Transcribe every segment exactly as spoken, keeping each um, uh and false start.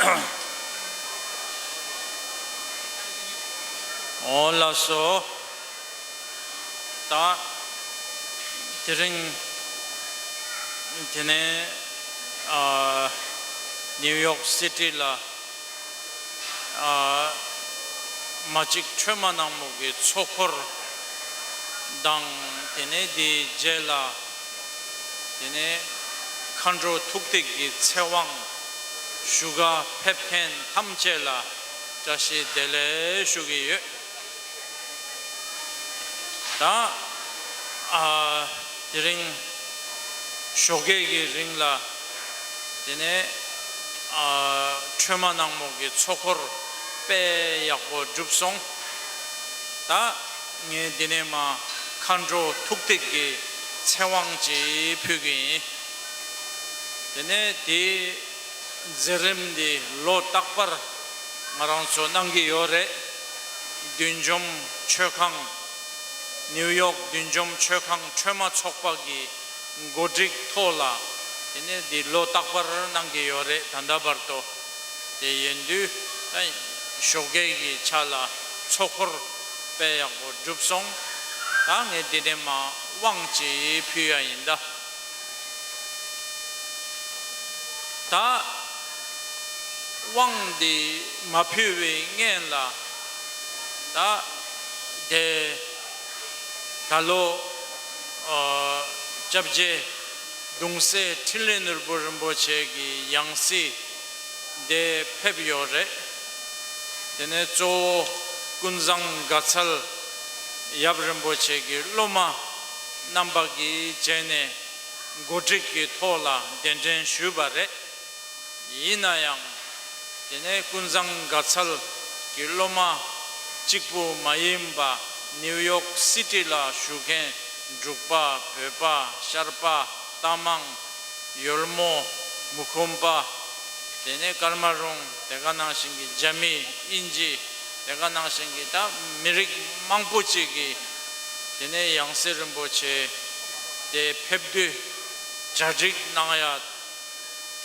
འོ་ལགས་སོ། ད་དེ་རིང་དེ་ནས་ཨ་ནིའུ་ཡོག་སི་ཊི་ལ་ཨ་མ་གཅིག་ཁྲོས་མ་ནག་མོ་གི་ཚོགས་འཁོར་དང་དེ་ནས་དེའི་རྗེས་ལ་དེ་ནས་མཁའ་འགྲོ་ཐུགས་ཐིག་གི་ཚེ་དབང་ཞུ་ག་ཕེབས་མཁན་ཐམས་ཅད་ལ་བཀྲ་ཤིས་བདེ་ལེགས་ཞུ་གི་ཡོད། ད་ཨ་དེ་རིང་ཞོགས་ཀས་ཀྱི་རིང་ལ་དེ་ནས་ཨ་ཁྲོས་མ་ནག་མོ་གི་ཚོགས་འཁོར་དཔེ་ཡག་པོ་གྲུབ་སོང་། ད་ངས་འདི་ནས་མ་མཁའ་འགྲོ་ཐུགས་ཐིག་གི་ཚེ་དབང་ཅིག་ཕུལ་གི་ཡིན། དེ་ནས་དེའི་མཛད་རིམ་འདི་ལོ་རྟག་པར་ང་རང་ཚོ་གནང་གི་ཡོད་རེད། བདུད་འཇོམས་མཆོད་ཁང་། ནིའུ་ཡོག་བདུད་འཇོམས་མཆོད་ཁང་ཁྲོས་མ་ཚོགས་པ་གི་གོ་སྒྲིག་ཐོག་ལ་དེ་ནས་འདི་ལོ་རྟག་པར་གནང་གི་ཡོད་རེད། ད་ལྟ་བར་དུ། དེ་ཡིན་དུས་ད་ཞོགས་ཀས་ཀྱི་ཆ་ལ་ཚོགས་འཁོར་དཔེ་ཡག་པོ་གྲུབ་སོང་། ད་ངས་འདི་ནས་མ་དབང་ཅིག་ཕུལ་ཡ་ཡིན་ད། ད་དབང་འདི་མ་ཕུལ་བའི་སྔོན་ལ་ད་དེ་ད་ལོ་ཨ་སྐྱབས་རྗེ་གདུང་སྲས་འཕྲིན་ལས་ནོར་བུ་རིན་པོ་ཆེ་གི་ཡང་སྲིད་དེ་ཕེབས་ཡོད་རེད། དེ་ནས་གཙོ་བོ་ཀུན་བཟང་དགའ་ཚལ་ཡབ་རིན་པོ་ཆེ་གི་སློབ་མ་རྣམ་པ་གིས་བྱས་ནས་གོ་སྒྲིག་གི་ཐོག་ལ་གདན་འདྲེན་ཞུས་པ་རེད། ཡིན་ན་ཡང་དེ་ནས་ཀུན་བཟང་དགའ་ཚལ་གྱི་སློབ་མ་གཅིག་པུ་མ་ཡིན་པ་ནིའུ་ཡོག་སི་ཊི་ལ་བཞུགས་མཁན་འབྲུག་པ། བོད་པ། ཤར་པ། རྟ་མང་། ཡོལ་མོ། མུ་ཁུམ་པ། དེ་ནས་ཀརྨ་རུང་། དེ་ག་ནང་བཞིན་གྱི་རྒྱ་མི། དབྱིན་ཇི། དེ་ག་ནང་བཞིན་གྱི་ད་མི་རིགས་མང་པོ་ཅིག་གིས་དེ་ནས་ཡང་སྲིད་རིན་པོ་ཆེ་དེ་ཕེབས་དུས་གྲ་སྒྲིག་གནང་ཡ།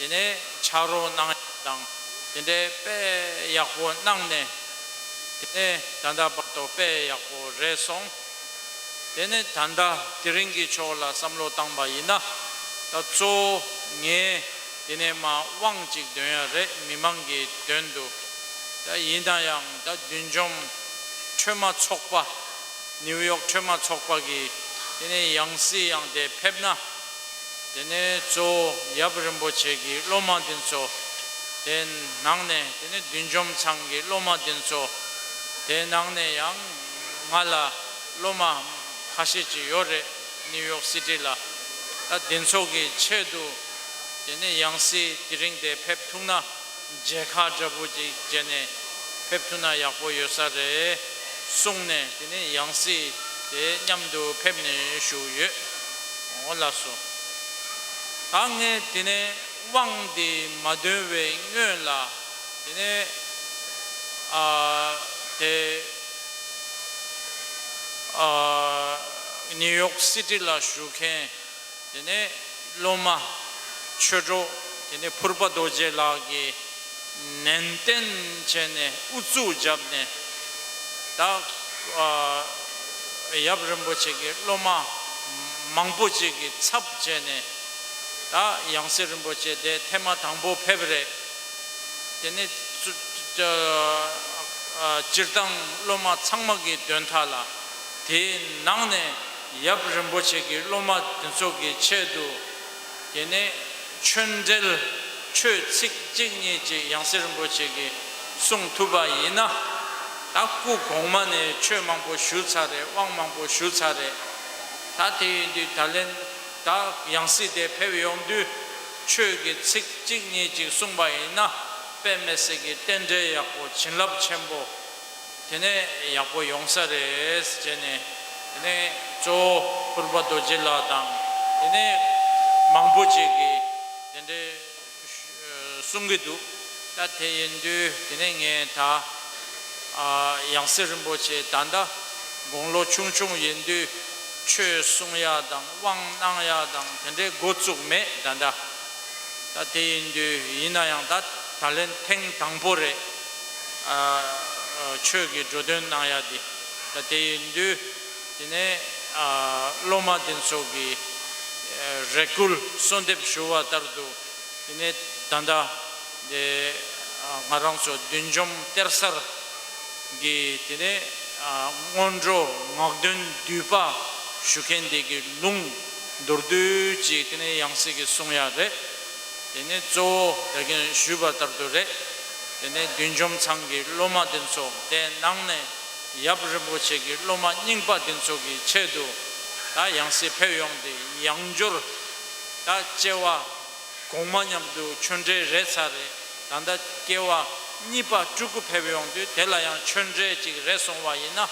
དེ་ནས་ཕྱག་རོགས་གནང་ཡ་དང་དེ་འདྲའི་དཔེ་ཡག་པོ་གནང་ནས། དེ་ནས་ད་ལྟ་བར་དུ་དཔེ་ཡག་པོ་རེད་སོང་། དེ་ནས་ད་ལྟ་དེ་རིང་གི་ཕྱོགས་ལ་བསམ་བློ་བཏང་པ་ཡིན་ན། ད་གཙོ་བོ་ངས་དེ་ནས་མ་དབང་ཅིག་འདོན་ཡ་རེད། མི་མང་གི་དོན་དུ། ད་ཡིན་ན་ཡང་ད་བདུད་འཇོམས་ཁྲོས་མ་ཚོགས་པ། ནིའུ་ཡོག་ཁྲོས་མ་ཚོགས་པ་གི་དེ་ནས་ཡང་སྲིད་ཡང་དེ་ཕེབས་ན། དེ་ནས་གཙོ་བོ་ཡབ་རིན་པོ་ཆེ་གི་སློབ་མ་འདི་ཚོ། དེ་ནང་ནས་དེ་ནས་བདུད་འཇོམས་ཚང་གི་སློབ་མ་འདི་ཚོ། དེ་ནང་ནས་ཡང་ང་ལ་སློབ་མ་ཁ་ཤས་ཅིག་ཡོད་རེད། ནིའུ་ཡོག་སི་ཊི་ལ། ད་འདི་ཚོ་གི་ཆེད་དུ་དེ་ནས་ཡང་སྲིད་དེ་རིང་དེ་ཕེབས་ཐུབ་ན། མཇལ་ཁ་འདྲ་པོ་ཅིག་བྱས་ནས་ཕེབས་ཐུབ་ན་ཡག་པོ་ཡོད་ས་རེད་གསུངས་ནས། དེ་ནས་ཡང་སྲིད་དེ་མཉམ་དུ་ཕེབས་ནས་བཞུགས་ཡོད། འོ་ལགས་སོ། ད་ངས་དེ་ནས་དབང་དེ་མ་འདོན་པའི་སྔོན་ལ་དེ་ནས་ཨ་དེ་ཨ་ནིའུ་ཡོག་སི་ཊི་ལ་བཞུགས་མཁན་དེ་ནས་སློབ་མ་ཆོས་གྲོགས། དེ་ནས་ཕུར་པ་རྡོ་རྗེ་ལགས་ཀྱིས་ནན་ཏན་བྱས་ནས་ཨུ་ཚུགས་བརྒྱབ་ནས། ད་ཨ་ཡབ་རིན་པོ་ཆེ་གི་སློབ་མ་མང་པོ་ཅིག་གི་ཚབ་བྱས་ནས། ད་ཡང་སྲིད་རིན་པོ་ཆེ་དེ་ཐེངས་མ་དང་པོ་ཕེབས་རེད། དེ་ནས་ཚུ་ཨ་སྤྱིར་བཏང་སློབ་མ་ཚང་མ་གི་དོན་དག་ལ། དེའི་ནང་ནས་ཡབ་རིན་པོ་ཆེ་གི་སློབ་མ་དེ་ཚོ་གི་ཆེད་དུ། དེ་ནས་ཆོས་འབྲེལ་ཆོས་ཚིག་གཅིག་གཉིས་ཅིག་ཡང་སྲིད་རིན་པོ་ཆེ་གིས་གསུང་ཐུབ་པ་ཡིན་ན། ད་སྐུ་གོང་མ་ནས་ཆོས་མང་པོ་ཞུས་ཚར་རེད། དབང་མང་པོ་ཞུས་ཚར་རེད། ད་དེ་ཡིན་དུས་ད་ལན་ད་ཡང་སྲིད་དེ་ཕེབས་ཡོང་དུས་ཆོས་ཀྱི་ཚིག་གཅིག་གཉིས་ཅིག་གསུངས་པ་ཡིན་ན། དཔེ་མི་སྲིད་ཀྱི་རྟེན་འབྲེལ་ཡག་པོ། བྱིན་རླབས་ཆེན་པོ། དེ་ནས་ཡག་པོ་ཡོང་ས་རེད་ཟེར་ནས། དེ་ནས་གཙོ་བོ་ཕུར་པ་རྡོ་རྗེ་ལགས་དང་། དེ་ནས་མང་པོ་ཅིག་གིས་དེ་འདྲའི་གསུང་གི་འདུག་ད་དེ་ཡིན་དུས་དེ་ནས་ངས་ད་ཨ་ཡང་སྲིད་རིན་པོ་ཆེ་ད་ལྟ་དགུང་ལོ་ཆུང་ཆུང་ཡིན་དུས་ཆོས་གསུང་ཡ་དང་དབང་གནང་ཡ་དང་དེ་འདྲའི་འགོ་བཙུགས་མེད་ད་ལྟ། ད་དེ་ཡིན་དུས་ཡིན་ན་ཡང་ད་ ད་ལན་ཐེངས་དང་པོ་རེད། ཨ། ཨ། ཆོས་ཀྱི་འགྲོ་དོན་གནང་ཡ་དེ། ད་དེ་ཡིན་དུས། དེ་ནས། ཨ། སློབ་མ་དེ་ཚོ་གི་རེ་སྐུལ་གསོལ་འདེབས་ཞུ་བ་ལྟར་དུ། དེ་ནས་ད་ལྟ་དེ། ཨ། ང་རང་ཚོ་བདུད་འཇོམས་གཏེར་གསར་གྱི། དེ་ནས། ཨ། སྔོན་འགྲོ་ངག་འདོན་འདུས་པ་ཞུ་མཁན་དེ་གི་ལུང་མདོར་བསྡུས་ཅིག་དེ་ནས་ཡང་སྲིད་ཀྱིས་གསུང་ཡ་རེད། དེ་ནས་གཙོ་བོ་ད་གིན་ཞུས་པ་ལྟར་དུ་རེད། དེ་ནས་བདུད་འཇོམས་ཚང་གི་སློབ་མ་དེ་ཚོ། དེ་ནང་ནས་ཡབ་རིན་པོ་ཆེ་གི་སློབ་མ་རྙིང་པ་དེ་ཚོ་གི་ཆེད་དུ། ད་ཡང་སྲིད་ཕེབས་ཡོང་དེ་ཡང་བསྐྱར། ད་སྐྱེ་བ་གོང་མ་མཉམ་དུ་ཆོས་འབྲེལ་རེད་ཚར་རེད། ད་ལྟ་སྐྱེ་བ་གཉིས་པ་སྤྲུལ་སྐུ་ཕེབས་ཡོང་དུས་དེ་ལ་ཡང་ཆོས་འབྲེལ་ཅིག་རེད་སོང་བ་ཡིན་ན།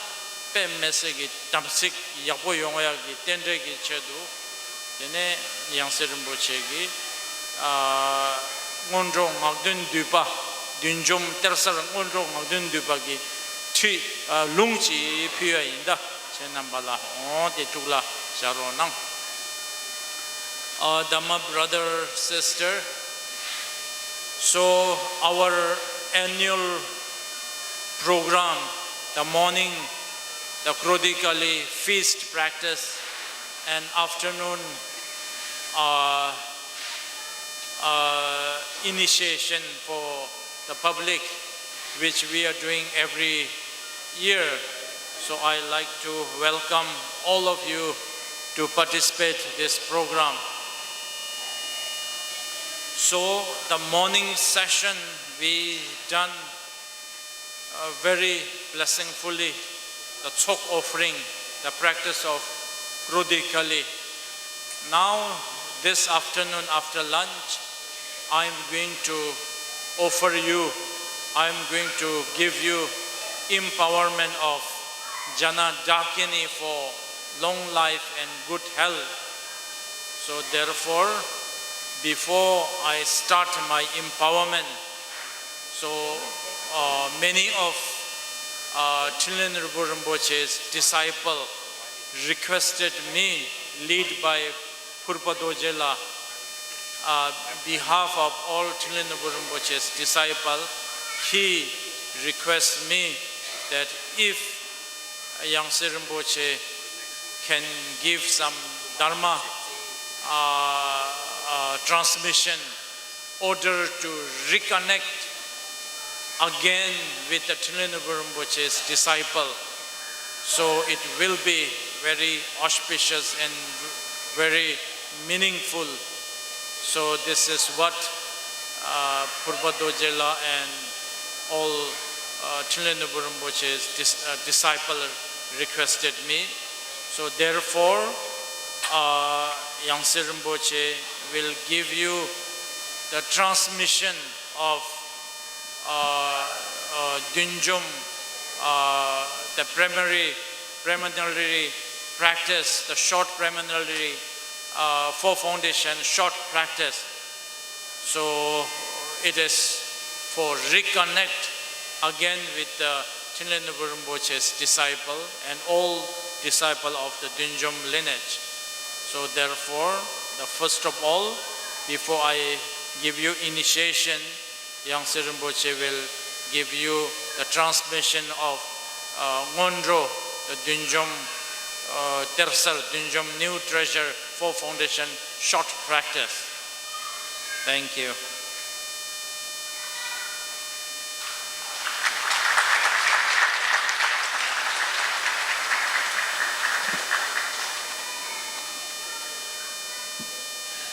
དཔེ་མི་སྲིད་ཀྱི་དམ་ཚིག་ཡག་པོ་ཡོང་ཡག་གི་རྟེན་འབྲེལ་གྱི་ཆེད་དུ། དེ་ནས་ཡང་སྲིད་རིན་པོ་ཆེ་གིས། ཨ། སྔོན་འགྲོ་ངག་འདོན་འདུས་པ། བདུད་འཇོམས་གཏེར་གསར་སྔོན་འགྲོ་ངག་འདོན་འདུས་པ་གི་ཁྲིད། ཨ། ལུང་ཅིག་ཕུལ་ཡ་ཡིན། ད་ཁྱེད་རྣམ་པ་ལ་འོང་དེ་ཐུགས་ལ་བཞག་རོགས་གནང་། Uh, Dhamma brother, sister, so our annual program, the morning, the Krodhikali feast practice, and afternoon, uh, uh, initiation for the public, which we are doing every year. So I like to welcome all of you to participate this program. So the morning session we done, uh, very blessingfully, the tsok offering, the practice of Krodhikali. Now, this afternoon after lunch, I am going to offer you, I am going to give you empowerment of Jana Dakini for long life and good health. So therefore, before I start my empowerment, so, uh, many of, uh, Trinley Rinpoche's disciple requested me, led by Purpa Doje La, uh, behalf of all Trinley Rinpoche's disciple, he requests me that if Yangtze Rinpoche can give some Dharma, uh, uh, transmission, order to reconnect again with the Trinley Rinpoche's disciple. So it will be very auspicious and very meaningful. So this is what, uh, Purba Doje La and all, uh, Trinley Rinpoche's dis-, uh, disciple requested me. So therefore, uh, Yangtze Rinpoche will give you the transmission of, uh, uh, Dunjom, uh, the primary, preliminary practice, the short preliminary, uh, for foundation, short practice. So it is for reconnect again with the Trinley Rinpoche's disciple and all disciple of the Dunjom lineage. So therefore, the first of all, before I give you initiation, Yangtze Rinpoche will give you the transmission of, uh, Ngondro, the Dunjom, uh, Tersar, Dunjom new treasure for foundation short practice. Thank you.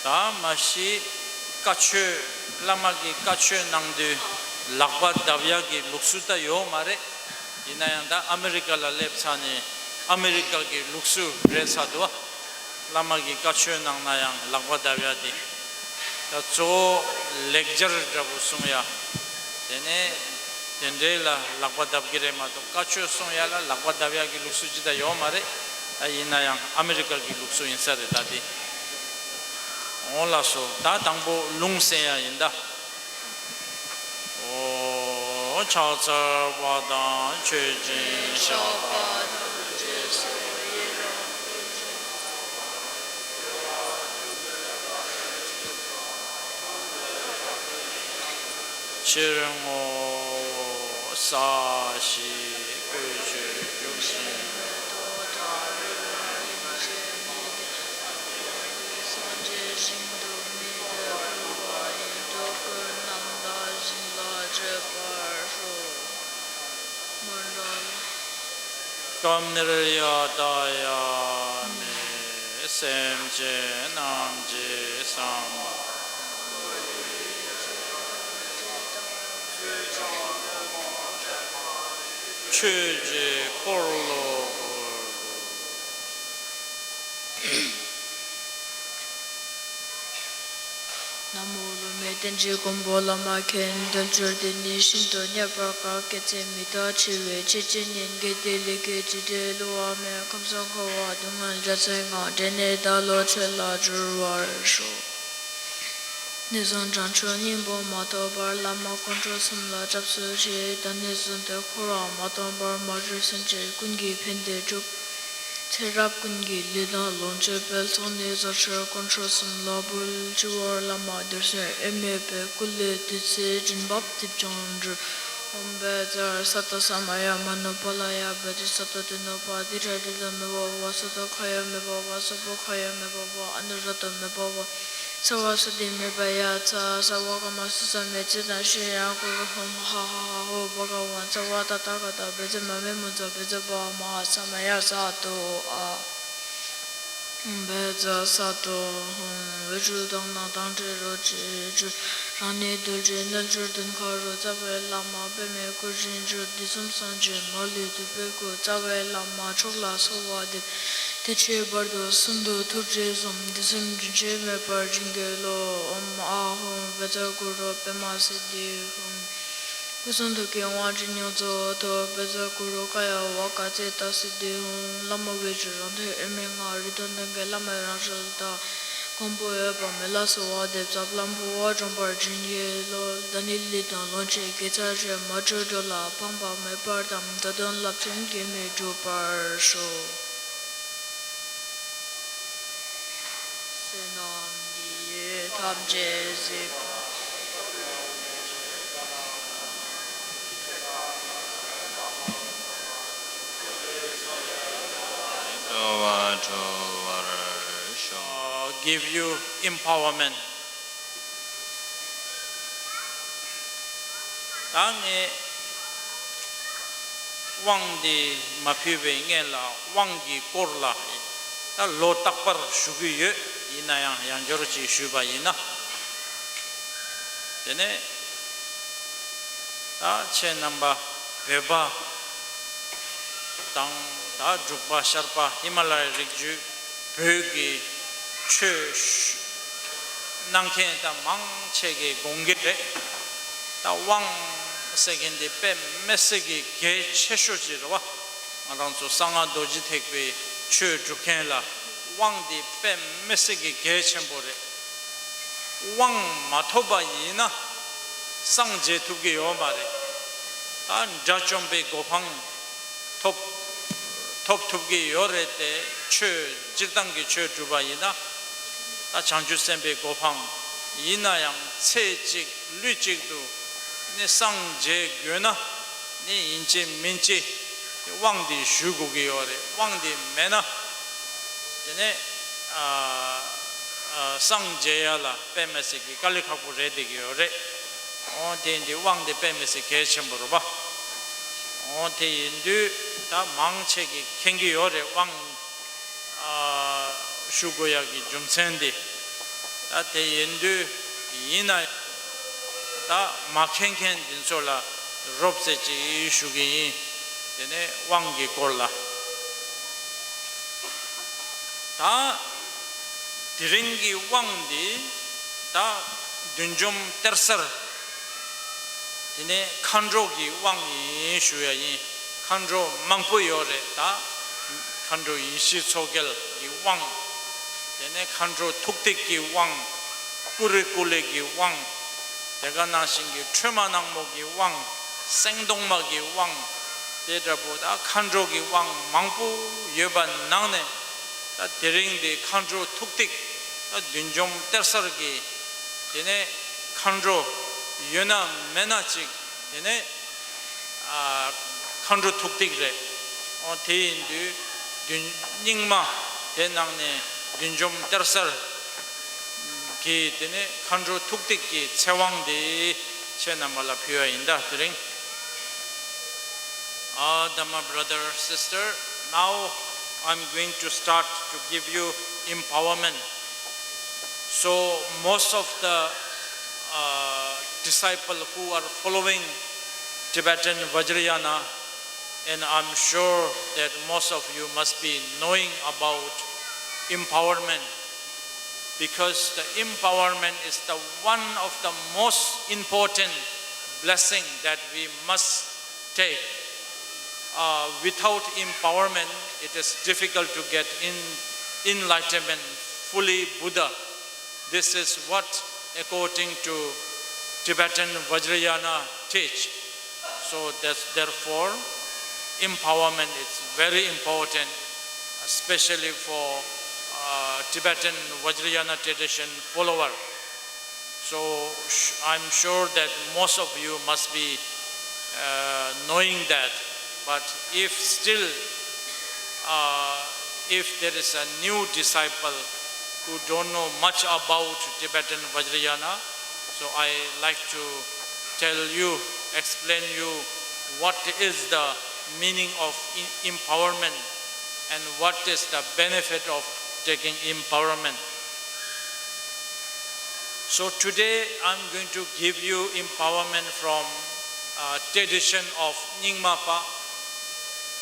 ད་མ་གཞི་བཀའ་ཆོས། བླ་མ་གི་བཀའ་ཆོས་གནང་དུས་ལག་པ་བརྡབ་ཡག་གི་ལུགས་སྲོལ་ད་ཡོད་མ་རེད། ཡིན་ན་ཡང་ད་ཨ་མི་རི་ཀ་ལ་སླེབས་ཚར་ནས་ཨ་མི་རི་ཀ་གི་ལུགས་སྲོལ་རེད་ཚར་འདུག་བ། བླ་མ་གི་བཀའ་ཆོས་གནང་ན་ཡང་ལག་པ་བརྡབ་ཡག་དེ། ད་གཙོ་བོ་ལེགས་སྦྱར་འདྲ་པོ་གསུང་ཡག་དེ་ནས་དེ་འདྲའི་ལ་ལག་པ་བརྡབ་ཀྱི་རེད་མ་གཏོགས། བཀའ་ཆོས་གསུང་ཡག་ལ་ལག་པ་བརྡབ་ཡག་གི་ལུགས་སྲོལ་ཅི་ད་ཡོད་མ་རེད། ད་ཡིན་ན་ཡང་ཨ་མི་རི་ཀ་གི་ལུགས་སྲོལ་ཡིན་ས་རེད་ད་དེ། འོང་ལགས་སོ། ད་དང་པོ་ལུང་གསན་ཡག་ཡིན་ད། ཨོ། ཕྱག་འཚལ་བ་དང་མཆོད་ཅིང་བཤགས་པ་དང་། རྗེས་སུ་ཡི་རང་ཕུལ་ཅིང་གསོལ་བ་འདེབས་པ་དང་། ཕྱིར་བསྔོའོ། ས་གཞི་བཀོད་ཆོས་བཞུགས་ཤིང་། སངས་རྒྱས་ཞིང་དུ་མི་དེ་འཁོར་བ་ཡི། འགྲོ་ཀུན་རྣམས་དག་ཞིང་ལ་སྤྱད་པར་ཤོག། སྨོན་ལམ། སྐབས་འདིར་ཡང་དག་ཡང་མེད་སེམས་ཅན་རྣམས་ཀྱི་བསམ་པ། ཆོས་ཀྱི་འཁོར་ལོ་བསྐོར་དུ། ན་མོ། བླ་མའི་རྟེན་གྱི་མགོན་པོ་བླ་མ་མཁྱེན། འདོད་འཇོར་འདི་ནི་ཤིན་ཏུ་རྙེད་པར་དཀའ། སྐྱེ་ཚེ་མི་རྟག་འཆི་བའི་ཆོས་ཅན། ཉན་དགེ་དེ་ལས་སྐྱེས་ཀྱི་དེ། བསླུ་བ་མེད་ཁམས་གསུམ་འཁོར་བ་སྡུག་བསྔལ་རྒྱ་མཚོའི་ངང་། འདྲེན་ནས་བདག་བློ་ཆོས་ལ་སྒྱུར་བར་ཤོག། ནས་བཟུང་བྱང་ཆུབ་སྙིང་པོ་མ་ཐོབ་བར། བླ་མ་དཀོན་མཆོག་གསུམ་ལ་སྐྱབས་སུ་མཆི། ད་ནས་བཟུང་སྟེ་འཁོར་བ་མ་སྟོངས་བར། མ་གྱུར་སེམས་ཅན་ཀུན་གྱི་ཕན་བདེ་སྒྲུབ། ཚེ་རབས་ཀུན་གྱི་ལས་དང་ལོངས་སྤྱོད་སྤེལ། ཚོགས་ནི་རྫོགས་ཕྱིར་དཀོན་མཆོག་གསུམ་ལ་འབུལ། སྤྱི་བོར་བླ་མ་རྡུལ་ཚོན་དབྱེར་མེད་པའི་སྐུ་ལས་བདུད་རྩིའི་སྦྱིན་པ་འདིབས་ཀྱང་སྒྲུབ། ཨོཾ་བཛྲ་སཏྭ་ས་མ་ཡ་མ་ནུ་པཱ་ལ་ཡ། བཛྲ་སཏྭ་ཏེ་ནུ་པཱ། ཏིཥྛ་ཏ་མི་བ་བ། སཏྭ་ཁ་ཡ་མེ་བ་བ། སྟྭ་བུ་ཁ་ཡ་མེ་བ་བ། ཨ་ནུ་ར་ཏ་མེ་བ་བ། ས་བ་སྟྭ་མེ་བ་ཡ། ཙ་ས་བ་ག་མ་སུ་ས་མེ། ཙི་ན་ཤི་ཡ་གུ་རུ་ཧོ་མ་ཧ་ཧ་ཧ་ཧོ། བྷ་ག་ཝན་ས་བ་ཏ་ཐཱ་ག་ཏ། བཛྲ་མ་མེ་མུ་ཙ། བཛྲ་བྷ་མ་ཧ་ས་མ་ཡ། ས་ཏོ་ཨ། བཛྲ་ས་ཏོ་ཧཱུྃ། འོད་དྲུག་དང་ནི་དང་འདྲེས་རོ་གཅིག་གྱུར། རང་ཉིད་རྡུལ་གཅིག་རྣལ་འབྱོར་དུང་ཁ་རུ། རྩ་བའི་བླ་མ་པདྨས་བསྐོར་ཞིང་བསྐྱོད། དུས་གསུམ་སངས་རྒྱས་མ་ལུས་བསྟོད་པའི་སྐུ། རྩ་བའི་བླ་མ་མཆོག་ལ་གསོལ་བ་འདེབས། དེ་ཕྱིར་བར་དུ་གསུམ་དུ་ཐུགས་བསྐྱེད་བཟུང་། དུས་གསུམ་རྒྱུན་ཆད་མེད་པར་བྱིན་གྱིས་རློབས། ཨོཾ་ཨཱཿཧཱུྃ་བཛྲ་གུ་རུ་པདྨ་སིདྡྷི་ཧཱུྃ། སྐུ་གསུང་ཐུགས་ཀྱི་དབང་ཕྱུག་མྱུར་མཛད་ཐོབ། བཛྲ་གུ་རུ་ཀཱ་ཡ་ཝཱ་ཀ་ཙི་ཏྟ་སིདྡྷི་ཧཱུྃ། བླ་མ་བི་ཤྭ་རང་གྲོལ་དབྱེར་མེད་ལྔ། རིགས་དང་ལྡན་གྱི་བླ་མའི་རང་གཤིས་དག། གང་པོ་ཡོད་པ་མེད་ལ་གསོལ་བ་འདེབས། ཟབ་ལམ་འཕོ་བ་འཇོམས་པར་བྱིན་གྱིས་རློབས། ད་ནི་ལུས་དང་ལོངས་སྤྱོད་དགེ་རྩ་ཆེ། མ་གྱུར་འགྲོ་ལ་ཕངས་པ་མེད་པར་དམ། འགྲོ་དོན་རླབས་ཆེན་གེགས་མེད་འགྲུབ་པར་ཤོག། བསོད་ནམས་འདི་ཡིས་ཐམས་ཅད་གཟིགས་པ། འགྲོ་བ་སྒྲོལ་བར་ཤོག། Give you empowerment. ད་ངས་དབང་འདི་མ་ཕུལ་བའི་སྔོན་ལ་དབང་གི་སྐོར་ལ་ད་ལོ་རྟག་པར་ཞུ་གི་ཡོད། ཡིན་ན་ཡང་ཡང་བསྐྱར་ཅིག་ཞུས་པ་ཡིན་ན། དེ་ནས་ད་ཁྱེད་རྣམ་པ་བོད་པ་དང་ད་འབྲུག་པ་ཤར་པ་ཧི་མ་ལ་ཡའི་རི་རྒྱུད་བོད་ཀྱི་ཆོས་གནང་མཁན་ད་མང་ཆེ་གི་དགོངས་འགལ་རེད། ད་དབང་ཟེར་མཁན་འདི་དཔེ་མི་སྲིད་ཀྱི་གལ་ཆེ་ཤོས་ཅིག་རེད་བ། ང་རང་ཚོ་གསང་སྔགས་རྡོ་རྗེ་ཐེག་པའི་ཆོས་སྒྲུབ་མཁན་ལ་དབང་འདི་དཔེ་མི་སྲིད་ཀྱི་གལ་ཆེན་པོ་རེད། དབང་མ་ཐོབ་པ་ཡིན་ན་སངས་རྒྱས་ཐུབ་ཀྱི་ཡོད་མ་རེད། ད་དགྲ་བཅོམ་པའི་གོ་འཕང་ཐོབ་ཐོབ་ཐུབ་ཀྱི་ཡོད་རེད་དེ། ཆོས་སྤྱིར་བཏང་གི་ཆོས་སྒྲུབ་པ་ཡིན་ན། ད་བྱང་ཆུབ་སེམས་དཔའི་གོ་འཕང་ཡིན་ན་ཡང་ཚེ་གཅིག་ལུས་གཅིག་ཏུ་ནི་སངས་རྒྱས་དགོས་ན་ནི་ཡིན་གཅིག་མིན་གཅིག་དབང་འདི་ཞུ་དགོས་ཀྱི་ཡོད་རེད། དབང་འདི་མེད་ན་དེ་ནས་ཨ་ཨ་སངས་རྒྱས་ཡ་ལ་དཔེ་མི་སྲིད་ཀྱི་དཀའ་ལས་ཁག་པོ་རེད་བསྡད་ཀྱི་ཡོད་རེད། འོ་དེ་འདི་དབང་འདི་དཔེ་མི་སྲིད་གལ་ཆེན་པོ་རེད་པ། འོ་དེ་ཡིན་དུས་ད་མང་ཆེ་གིས་མཁྱེན་གྱི་ཡོད་རེད། དབང་ཨ་ཞུ་དགོས་ཡག་གི་རྒྱུ་མཚན་འདི། ད་དེ་ཡིན་དུས་ཡིན་ན་ད་མ་མཁྱེན་མཁན་འདི་ཚོ་ལ་རོབ་ཙམ་ཅིག་ཞུ་གི་ཡིན། དེ་ནས་དབང་གི་སྐོར་ལ། ད་དེ་རིང་གི་དབང་འདི་ད་བདུད་འཇོམས་གཏེར་གསར། དེ་ནས་མཁའ་འགྲོ་གི་དབང་ཡིན་ཞུ་ཡ་ཡིན། མཁའ་འགྲོ་མང་པོ་ཡོད་རེད་ད། མཁའ་འགྲོ་ཡེ་ཤེས་མཚོ་རྒྱལ་གྱི་དབང་། དེ་ནས་མཁའ་འགྲོ་ཐུགས་ཐིག་གི་དབང་། ཀུ་རེ་ཀུ་ལེ་གི་དབང་། དེ་ག་ནང་བཞིན་གྱི་ཁྲོས་མ་ནག་མོ་གི་དབང་། སེང་གདོང་མ་གི་དབང་། དེ་འདྲ་པོ་ད་མཁའ་འགྲོ་གི་དབང་མང་པོ་ཡོད་པ་ནང་ནས། ད་དེ་རིང་འདི་མཁའ་འགྲོ་ཐུགས་ཐིག་ད་བདུད་འཇོམས་གཏེར་གསར་གྱི། དེ་ནས་མཁའ་འགྲོ་ ཡོད་ན་མེད་ན་ཅིག་དེ་ནས་ཨ་མཁའ་འགྲོ་ཐུགས་ཐིག་རེད། འོ་དེ་ཡིན་དུས་བདུན་རྙིང་མ་དེ་ནང་ནས་བདུད་འཇོམས་གཏེར་གསར་གྱི་དེ་ནས་མཁའ་འགྲོ་ཐུགས་ཐིག་གི་ཚེ་དབང་དེ་ཁྱེད་རྣམ་པ་ལ་ཕུལ་བ་ཡིན་ད་དེ་རིང་། Ah, Dhamma brother, sister, now I'm going to start to give you empowerment. So most of the uh, disciple who are following Tibetan Vajrayana, and I'm sure that most of you must be knowing about empowerment, because the empowerment is the one of the most important blessing that we must take. Uh, without empowerment, it is difficult to get in enlightenment, fully Buddha. This is what, according to Tibetan Vajrayana, teach. So that's, therefore, empowerment is very important, especially for uh, Tibetan Vajrayana tradition follower. So sh- I'm sure that most of you must be uh, knowing that. But if still, uh, if there is a new disciple who don't know much about Tibetan Vajrayana, so I like to tell you, explain you what is the meaning of e- empowerment and what is the benefit of taking empowerment. So today I'm going to give you empowerment from uh, tradition of Nyingmapa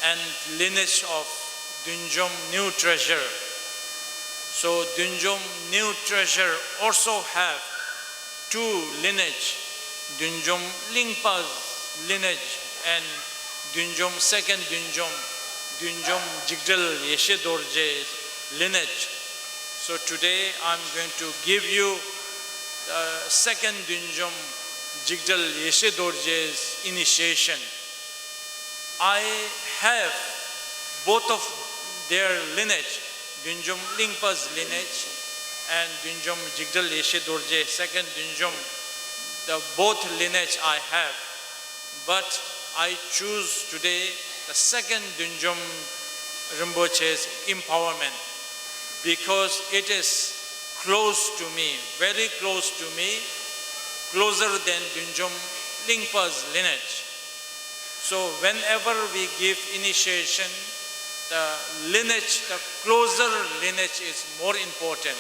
and lineage of Dunjom New Treasure. So Dunjom New Treasure also have two lineage, Dunjom Lingpa's lineage and Dunjom second Dunjom, Dunjom Jigdal Yeshe Dorje's lineage. So today I'm going to give you the second Dunjom Jigdal Yeshe Dorje's initiation. I have both of their lineage, Dunjom Lingpa's lineage and Dunjom Jigdal Yeshe Dorje, second Dunjom, the both lineage I have. But I choose today the second Dunjom Rinpoche's empowerment because it is close to me, very close to me, closer than Dunjom Lingpa's lineage. So whenever we give initiation, the lineage, the closer lineage is more important.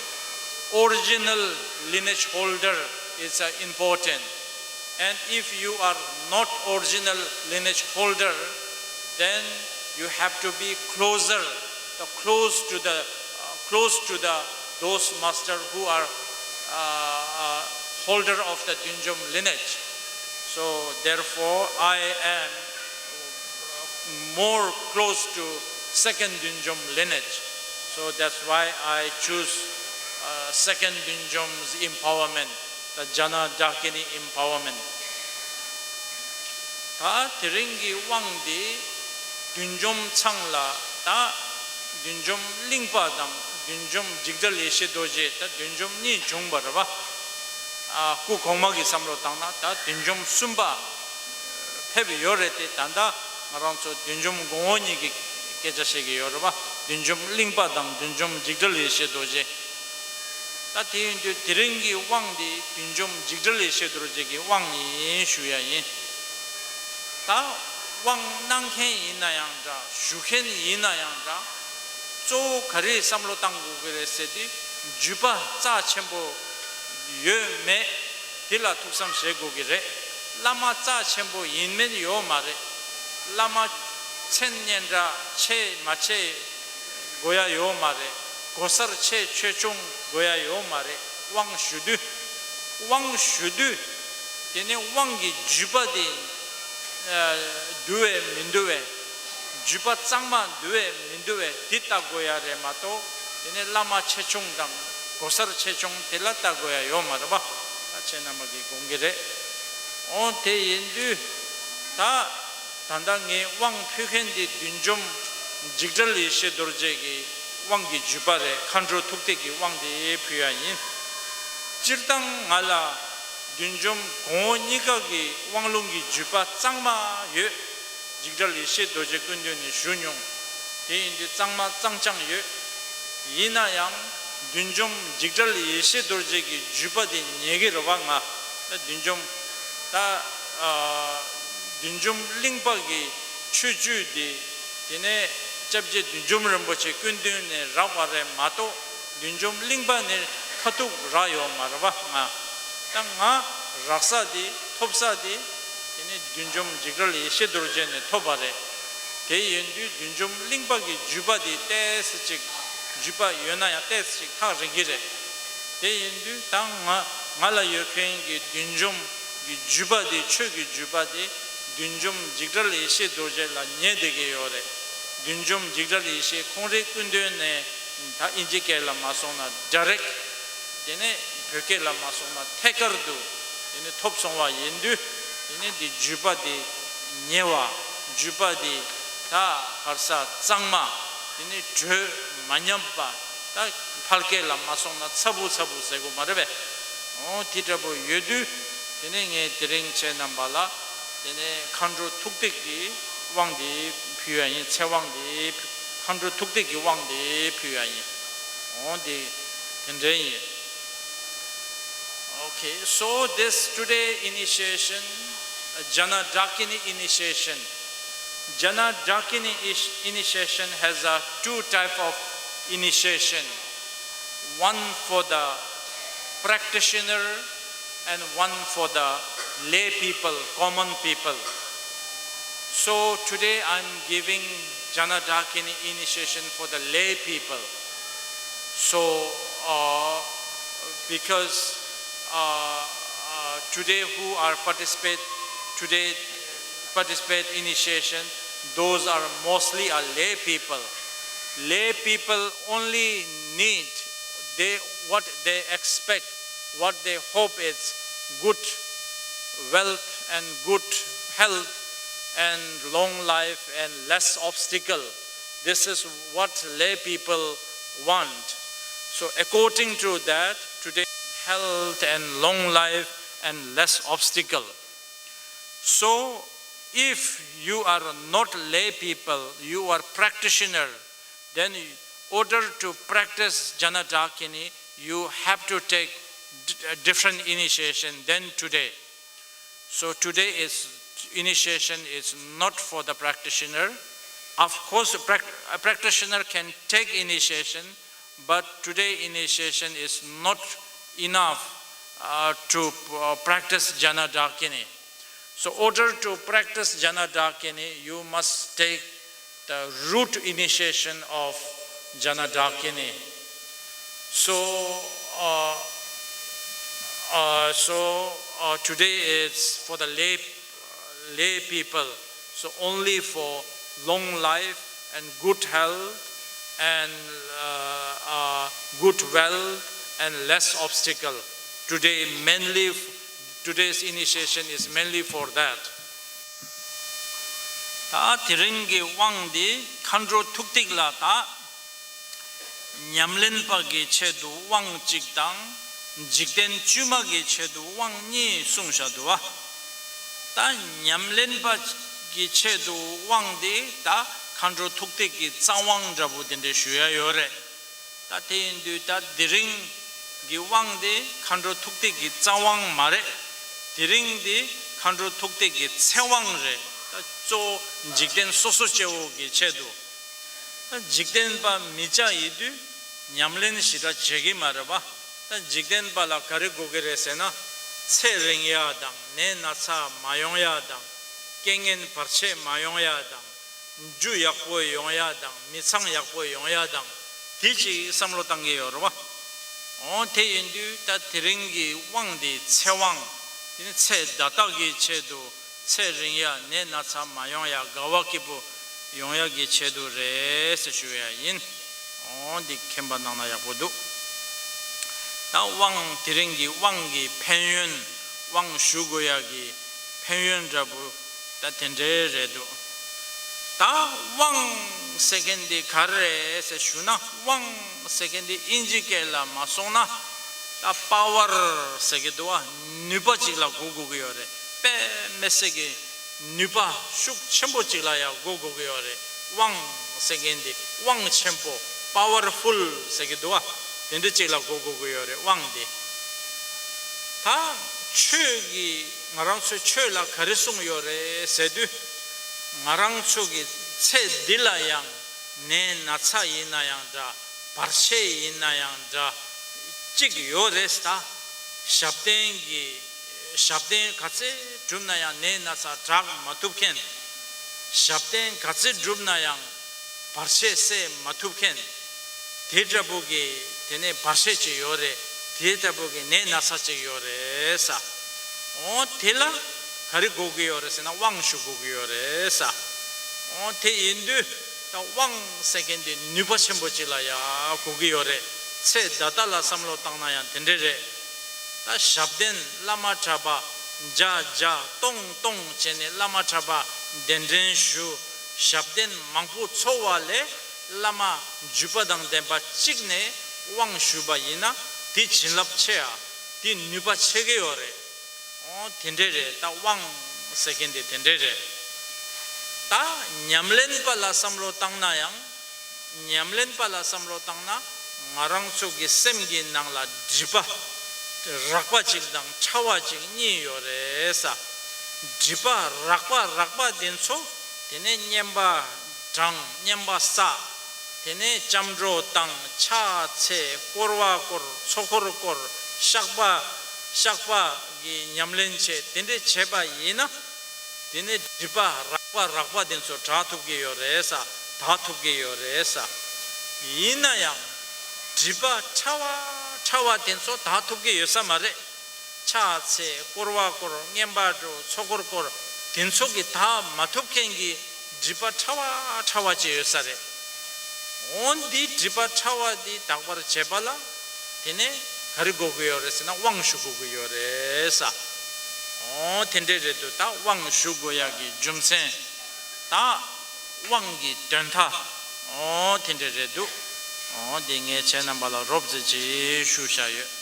Original lineage holder is uh, important. And if you are not original lineage holder, then you have to be closer, the close to the uh, close to the those master who are uh, uh, holder of the Dunjom lineage. So therefore, I am more close to second Dunjom lineage. So that's why I choose uh, second Dunjom's empowerment, the Jana Dakini empowerment. ད་དེ་རིང་གི་དབང་འདི་བདུད་འཇོམས་ཚང་ལ་ད་བདུད་འཇོམས་གླིང་པ་དང་བདུད་འཇོམས་འཇིགས་བྲལ་ཡེ་ཤེས་རྡོ་རྗེ་ད་བདུད་འཇོམས་གཉིས་བྱུང་བ་རེད་པ། ཨ་སྐུ་གོང་མ་གི་བསམ་བློ་བཏང་ན་ད་བདུད་འཇོམས་གསུམ་པ་ཕེབས་ཡོད་རེད་དེ། ད་ལྟ་ང་རང་ཚོ་བདུད་འཇོམས་གོང་འོག་གཉིས་ཀྱི་སྐད་ཆ་བཤད་ཀྱི་ཡོད་རེད་པ། བདུད་འཇོམས་གླིང་པ་དང་བདུད་འཇོམས་འཇིགས་བྲལ་ཡེ་ཤེས་རྡོ་རྗེ། ད་དེ་ཡིན་དུས་དེ་རིང་གི་དབང་འདི་བདུད་འཇོམས་འཇིགས་བྲལ་ཡེ་ཤེས་རྡོ་རྗེ་གི་དབང་ཡིན་ཞུ་ཡ་ཡིན། ད་དབང་གནང་མཁན་ཡིན་ན་ཡང་འདྲ། ཞུ་མཁན་ཡིན་ན་ཡང་འདྲ། གཙོ་བོ་ག་རེ་བསམ་བློ་བཏང་དགོས་ཀྱི་རེད་ཟེར་དུས་བརྒྱུད་པ་རྩ་ཆེན་པོ་ཡོད་མེད་དེ་ལ་ཐུགས་བསམ་བཞེས་དགོས་ཀྱི་རེད། བླ་མ་རྩ་ཆེན་པོ་ཡིན་མིན་ཡོད་མ་རེད། བླ་མ་མཚན་སྙན་གྲགས་ཆེ་མ་ཆེ་དགོས་ཡ་ཡོད་མ་རེད། གོ་སར་ཆེ་ཆེ་ཆུང་དགོས་ཡ་ཡོད་མ་རེད། དབང་ཞུ་དུས། དབང་ཞུ་དུས། དེ་ནས་དབང་གི་བརྒྱུད་པ་དེ་ཨ་འདུལ་བས་མི་འདུལ་བས། བརྒྱུད་པ་གཙང་མ་འདུལ་བས་མི་འདུལ་བས་དེ་ལྟ་དགོས་ཡ་རེད་མ་གཏོགས། དེ་ནས་བླ་མ་ཆེ་ཆུང་དང་གོ་སར་ཆེ་ཆུང་དེ་ལ་ལྟ་དགོས་ཡ་ཡོད་མ་རེད་པ། ད་ཁྱེད་རྣམ་པ་གིས་དགོངས་ཀྱི་རེད། འོ་དེ་ཡིན་དུས་ད། ད་ལྟ་ངས་དབང་ཕུལ་མཁན་འདི་བདུད་འཇོམས་འཇིགས་བྲལ་ཡེ་ཤེས་རྡོ་རྗེ་གི་དབང་གི་བརྒྱུད་པ་རེད། མཁའ་འགྲོ་ཐུགས་ཐིག་གི་དབང་དེ་ཕུལ་ཡ་ཡིན། སྤྱིར་བཏང་ང་ལ་ བདུད་འཇོམས་གོང་འོག་གཉིས་ཀ་གི་དབང་ལུང་གི་བརྒྱུད་པ་གཙང་མ་ཡོད། འཇིགས་བྲལ་ཡེ་ཤེས་རྡོ་རྗེ་སྐུ་མདུན་ནས་ཞུ་མྱོང་། དེ་ཡིན་དུས་གཙང་མ་གཙང་རྐྱང་ཡོད། ཡིན་ན་ཡང་བདུད་འཇོམས་འཇིགས་བྲལ་ཡེ་ཤེས་རྡོ་རྗེ་གི་བརྒྱུད་པ་དེ་ཉན་གི་རེད་བ། ང་ད་བདུད་འཇོམས་ད་ཨ་བདུད་འཇོམས་གླིང་པ་གི་ཆོས་བརྒྱུད་དེ། དེ་ནས་སྐྱབས་རྗེ་བདུད་འཇོམས་རིན་པོ་ཆེ་སྐུ་མདུན་ནས་རག་པ་རེད་མ་གཏོགས། བདུད་འཇོམས་གླིང་པ་ནས་ཁ་ཐུག་རག་ཡོད་མ་རེད་བ། ང་ད་ང་རག་ས་དེ་ཐོབ་ས་དེ། དེ་ནས་བདུད་འཇོམས་འཇིགས་བྲལ་ཡེ་ཤེས་རྡོ་རྗེ་ནས་ཐོབ་པ་རེད། དེ་ཡིན་དུས་བདུད་འཇོམས་གླིང་པ་གི་བརྒྱུད་པ་དེ་ཏོག་ཙམ་ཅིག་བརྒྱུད་པ་ཡོད་ན་ཡང་ཏོག་ཙམ་ཅིག་ཐག་རིང་གི་རེད། དེ་ཡིན་དུས་ད་ང་ང་ལ་ཡོད་མཁན་གྱི་བདུད་འཇོམས་ཀྱི་བརྒྱུད་པ་དེ། ཆོས་ཀྱི་བརྒྱུད་པ་དེ་བདུད་འཇོམས་འཇིགས་བྲལ་ཡེ་ཤེས་རྡོ་རྗེ་ལ་ཉན་བསྡད་ཀྱི་ཡོད་རེད། བདུད་འཇོམས་འཇིགས་བྲལ་ཡེ་ཤེས་ཁོང་རའི་སྐུ་མདུན་ནས་ད་ཨིན་ཇི་སྐད་ལ་མ་སོང་ན་ཌའི་རེག་ཊི། དེ་ནས་བོད་སྐད་ལ་མ་སོང་ན་ཐད་ཀར་དུ་དེ་ནས་ཐོབ་སོང་བ་ཡིན་དུས། དེ་ནས་འདི་བརྒྱུད་པ་དེ་ཉེ་བ། བརྒྱུད་པ་དེ་ད་ག་རེ་ཟ། གཙང་མ། དེ་ནས་དྲོད་མ་ཉམས་པ། ད་ཕལ་སྐད་ལ་མ་སོང་ན་ཚ་བུ་ཚ་བུ་ཟེར་དགོས་མ་རེད་པས། འོ་དེ་འདྲ་པོ་ཡོད་དུས། དེ་ནས་ངས་དེ་རིང་ཁྱེད་རྣམ་པ་ལ་དེ་ནས་མཁའ་འགྲོ་ཐུགས་ཐིག་གི་དབང་དེ་ཕུལ་ཡ་ཡིན། ཚེ་དབང་དེ། མཁའ་འགྲོ་ཐུགས་ཐིག་གི་དབང་དེ་ཕུལ་ཡ་ཡིན། འོ་དེ་དེ་འདྲ་ཡིན། Okay, so this today initiation, uh, Janadakini initiation. Janadakini is- initiation has a two type of initiation. One for the practitioner and one for the lay people, common people. So today I'm giving Janadakini initiation for the lay people. So, uh, because, uh, uh, today who are participate, today participate initiation, those are mostly are lay people. Lay people only need, they, what they expect, what they hope is good wealth and good health and long life and less obstacle. This is what lay people want. So according to that, today, health and long life and less obstacle. So if you are not lay people, you are practitioner, then order to practice Janadakini, you have to take d- a different initiation than today. So today is initiation is not for the practitioner. Of course, a prac- a practitioner can take initiation, but today initiation is not enough uh, to uh, practice Janadakini. So, order to practice Janadakini, you must take the root initiation of Janadakini. So, uh, uh, so uh, today is for the lay, lay people. So only for long life and good health and uh, uh, good wealth and less obstacle. Today mainly, today's initiation is mainly for that. ད་དེ་རིང་གི་དབང་འདི་མཁའ་འགྲོ་ཐུགས་ཐིག་ལ་ད་ཉམས་ལེན་པ་གི་ཆེད་དུ་དབང་གཅིག་དང་། འཇིག་རྟེན་བཅོས་མ་གི་ཆེད་དུ་དབང་གཉིས་གསུངས་བཞག་འདུག་བ། ད་ཉམས་ལེན་པ་གི་ཆེད་དུ་དབང་འདི་ད་མཁའ་འགྲོ་ཐུགས་ཐིག་གི་རྩ་དབང་འདྲ་པོ་དེ་འདྲ་ཞུ་ཡ་ཡོད་རེད། ད་དེ་ཡིན་དུས་ད་དེ་རིང་གི་དབང་དེ་མཁའ་འགྲོ་ཐུགས་ཐིག་གི་རྩ་དབང་མ་རེད། དེ་རིང་འདི་མཁའ་འགྲོ་ཐུགས་ཐིག་གི་ཚེ་དབང་རེད། ད་གཙོ་བོ་འཇིག་རྟེན་སོ་སོ་སྐྱེ་བོ་གི་ཆེད་དུ། ད་འཇིག་རྟེན་པ་མི་སྐྱ་ཡིན་དུས་ཉམས་ལེན་ཞེ་དྲག་བྱེད་ཀྱི་མ་རེད་པ། ད་འཇིག་རྟེན་པ་ལ་ག་རེ་དགོས་ཀྱི་རེད་ཟེར་ན། ཚེ་རིང་ཡ་དང་ནད་ན་ཚ་མ་ཡོང་ཡ་དང་། རྐྱེན་ངན་བར་ཆད་མ་ཡོང་ཡ་དང་། རྒྱུ་ཡག་པོ་ཡོང་ཡ་དང་མི་ཚང་ཡག་པོ་ཡོང་ཡ་དང་དེ་ཅིག་བསམ་བློ་བཏང་གི་ཡོད་རེད་བ། འོ་དེ་ཡིན་དུས་ད་དེ་རིང་གི་དབང་འདི་ཚེ་དབང་། དེ་ནི་ཚེ་ད་ལྟ་གི་ཆེད་དུ་ཚེ་རིང་ཡ་ནད་ན་ཚ་མ་ཡོང་ཡ་དགའ་བ་སྐྱིད་པོ་ཡོང་ཡ་གི་ཆེད་དུ་རེད་ཟེར་ཞུ་ཡ་ཡིན། འོ་འདི་མཁྱེན་པ་གནང་ན་ཡག་པོ་འདུག་ད་དབང་དེ་རིང་གི་དབང་གི་ཕན་ཡོན། དབང་ཞུ་དགོས་ཡ་གི་ཕན་ཡོན་འདྲ་པོ་ད་དེ་འདྲའི་རེད་འདུག་ད་དབང་ཟེར་མཁན་འདི་ག་རེ་རེད་ཟེར་ཞུ་ན། དབང་ཟེར་མཁན་འདི་ཨིན་ཇི་སྐད་ལ་མ་སོང་ན། ད་པ་ཝར་ཟེར་གྱི་འདུག་བ། ནུས་པ་ཅིག་ལ་གོ་དགོས་ཀྱི་ཡོད་རེད། དཔེ་མི་སྲིད་ཀྱི་ནུས་པ་ཤུགས་ཆེན་པོ་ཅིག་ལ་ཡང་གོ་དགོས་ཀྱི་ཡོད་རེད། དབང་ཟེར་མཁན་འདི་དབང་ཆེན་པོ། པ་ཝར་ཕུལ་ཟེར་གྱི་འདུག་བ། དེ་འདྲ་ཅིག་ལ་གོ་དགོས་ཀྱི་ཡོད་རེད། དབང་འདི། ད་ཆོས་ཀྱི་ང་རང་ཚོའི་ཆོས་ལ་ག་རེ་གསུངས་ཡོད་རེད་ཟེར་དུས། ང་རང་ཚོ་གི་ཚེ་འདི་ལ་ཡང་ནད་ན་ཚ་ཡིན་ན་ཡང་འདྲ། བར་ཆད་ཡིན་ན་ཡང་འདྲ། གཅིག་ཡོད་རེད་ད། ཞབས་བརྟན་གྱི། ཞབས་བརྟན་ག་ཚད་བསྒྲུབས་ན་ཡང་ནད་ན་ཚ་དྲག་མ་ཐུབ་མཁན། ཞབས་བརྟན་ག་ཚད་བསྒྲུབས་ན་ཡང་བར་ཆད་སེལ་མ་ཐུབ་མཁན། དེ་འདྲ་པོ་གི་དེ་ནས་བར་ཆད་ཅིག་ཡོད་རེད། དེ་འདྲ་པོ་གི་ནད་ན་ཚ་ཅིག་ཡོད་རེད་ས། འོ་དེ་ལ་ག་རེ་དགོས་ཀྱི་ཡོད་རེད་ཟེར་ན་དབང་ཞུ་དགོས་ཀྱི་ཡོད་རེད་ས། འོ་དེ་ཡིན་དུས། ད་དབང་ཟེར་མཁན་དེ་ནུས་པ་ཆེན་པོ་ཅིག་ལ་ཡ་གོ་གི་ཡོད་རེད། ཚེ་ད་ལྟ་ལ་བསམ་བློ་བཏང་ན་ཡང་དེ་འདྲས་རེད། ད་ཞབས་བརྟན་བླ་མ་གྲྭ་པ་མཇལ་མཇལ་གཏོང་གཏོང་བྱས་ནས་བླ་མ་གྲྭ་པ་གདན་འདྲེན་ཞུ། ཞབས་བརྟན་མང་པོ་ཚོགས་པ་ལས་བླ་མ་བརྒྱུད་པ་དང་ལྡན་པ་གཅིག་ནས་དབང་ཞུས་པ་ཡིན་ན་དེ་བྱིན་རླབས་ཆེ་ཡ། དེ་ནུས་པ་ཆེ་གི་ཡོད་རེད། འོ་དེ་འདྲས་རེད། ད་དབང་ཟེར་མཁན་དེ་དེ་འདྲས་རེད། ད་ཉམས་ལེན་པ་ལ་བསམ་བློ་བཏང་ན་ཡང་། ཉམས་ལེན་པ་ལ་བསམ་བློ་བཏང་ན་ང་རང་ཚོ་གི་སེམས་ཀྱི་ནང་ལ་སྒྲིབ་པ་རགས་པ་གཅིག་དང་ཕྲ་བ་གཅིག་གཉིས་ཡོད་རེད་ས། སྒྲིབ་པ་རགས་པ་རགས་པ་དེ་ཚོ་དེ་ནས་བསྙེན་པ་བགྲང་། བསྙེན་པ་བསགས། དེ་ནས་སྐྱབས་འགྲོ་བཏང་། ཕྱག་འཚལ། བསྐོར་བ་བསྐོར། ཚོགས་འཁོར་བསྐོར། བཤགས་པ་བཤགས་པ་གི་ཉམས་ལེན་བྱས། དེ་འདྲས་བྱས་པ་ཡིན་ན། དེ་ནས་སྒྲིབ་པ་རགས་པ་རགས་པ་དེ་ཚོ་དག་ཐུབ་ཀྱི་ཡོད་རེད་ས། དག་ཐུབ་ཀྱི་ཡོད་རེད་ས། ཡིན་ན་ཡང་། སྒྲིབ་པ་ཕྲ་བ་ཕྲ་བ་དེ་ཚོ་དག་ཐུབ་ཀྱི་ཡོད་ས་མ་རེད། ཕྱག་འཚལ། བསྐོར་བ་བསྐོར། བསྙེན་པ་འགྲོ། ཚོགས་འཁོར་བསྐོར། དེ་ཚོ་གིས་དག་མ་ཐུབ་མཁན་གྱི་སྒྲིབ་པ་ཕྲ་བ་ཕྲ་བ་ཅིག་ཡོད་ས་རེད། འོ་འདི་སྒྲིབ་པ་ཕྲ་བ་འདི་དག་པར་བྱེད་པ་ལ། དེ་ནས་ག་རེ་དགོས་ཀྱི་ཡོད་རེད་ཟེར་ན་དབང་ཞུ་དགོས་ཀྱི་ཡོད་རེད་ས། འོ་དེ་འདྲས་རེད་འདུག་ད་དབང་ཞུ་དགོས་ཡག་གི་རྒྱུ་མཚན། ད་དབང་གི་དོན་དག་འོ་དེ་འདྲས་རེད་འདུག་འོ་འདི་ངས་ཁྱེད་རྣམ་པ་ལ་རོབ་ཙམ་ཅིག་ཞུ་བཞག་ཡོད།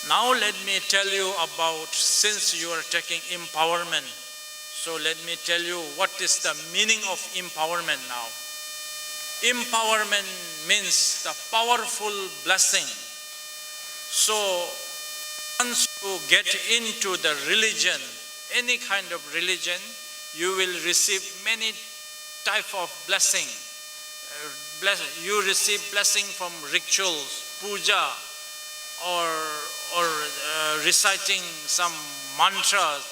Now let me tell you about, since you are taking empowerment, so let me tell you what is the meaning of empowerment now. Empowerment means the powerful blessing. So once you get into the religion, any kind of religion, you will receive many type of blessing. Uh, bless, you receive blessing from rituals, puja, or, or, uh, reciting some mantras,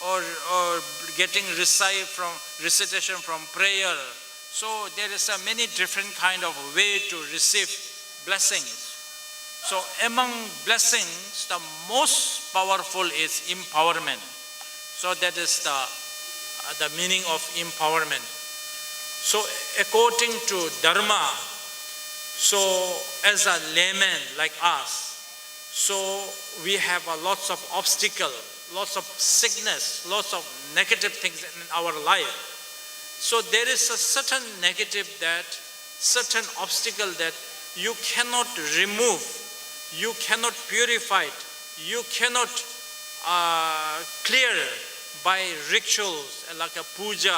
or, or getting recite from, recitation from prayer. So there is a many different kind of way to receive blessings. So among blessings, the most powerful is empowerment. So that is the, uh, the meaning of empowerment. So according to Dharma, so as a layman like us, so we have a lots of obstacle, lots of sickness, lots of negative things in our life. So there is a certain negative that, certain obstacle that you cannot remove, you cannot purify it, you cannot, uh, clear by rituals like a puja.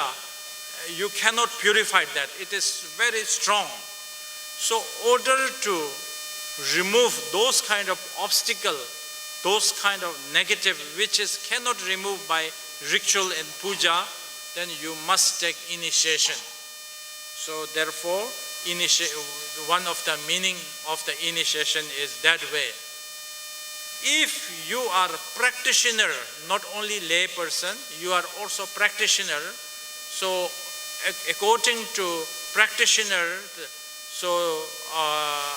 You cannot purify that. It is very strong. So, order to remove those kind of obstacle, those kind of negative which is cannot remove by ritual and puja, then you must take initiation. So therefore, initi-, one of the meaning of the initiation is that way. If you are practitioner, not only lay person, you are also practitioner. So ac-, according to practitioner, so, uh,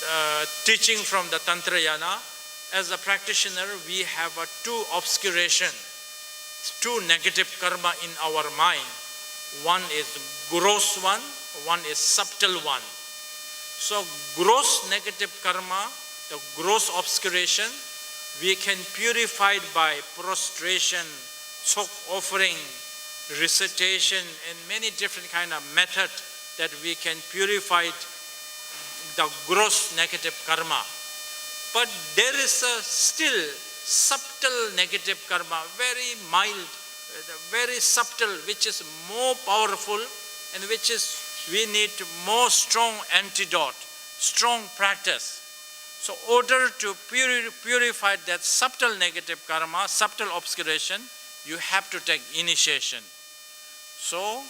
uh, teaching from the Tantrayana, as a practitioner, we have a two obscuration, two negative karma in our mind. One is gross one, one is subtle one. So gross negative karma, the gross obscuration, we can purify it by prostration, chok offering, recitation, and many different kind of method that we can purify it, the gross negative karma. But there is a still subtle negative karma, very mild, very subtle, which is more powerful and which is we need more strong antidote, strong practice. So, order to puri- purify that subtle negative karma, subtle obscuration, you have to take initiation. So,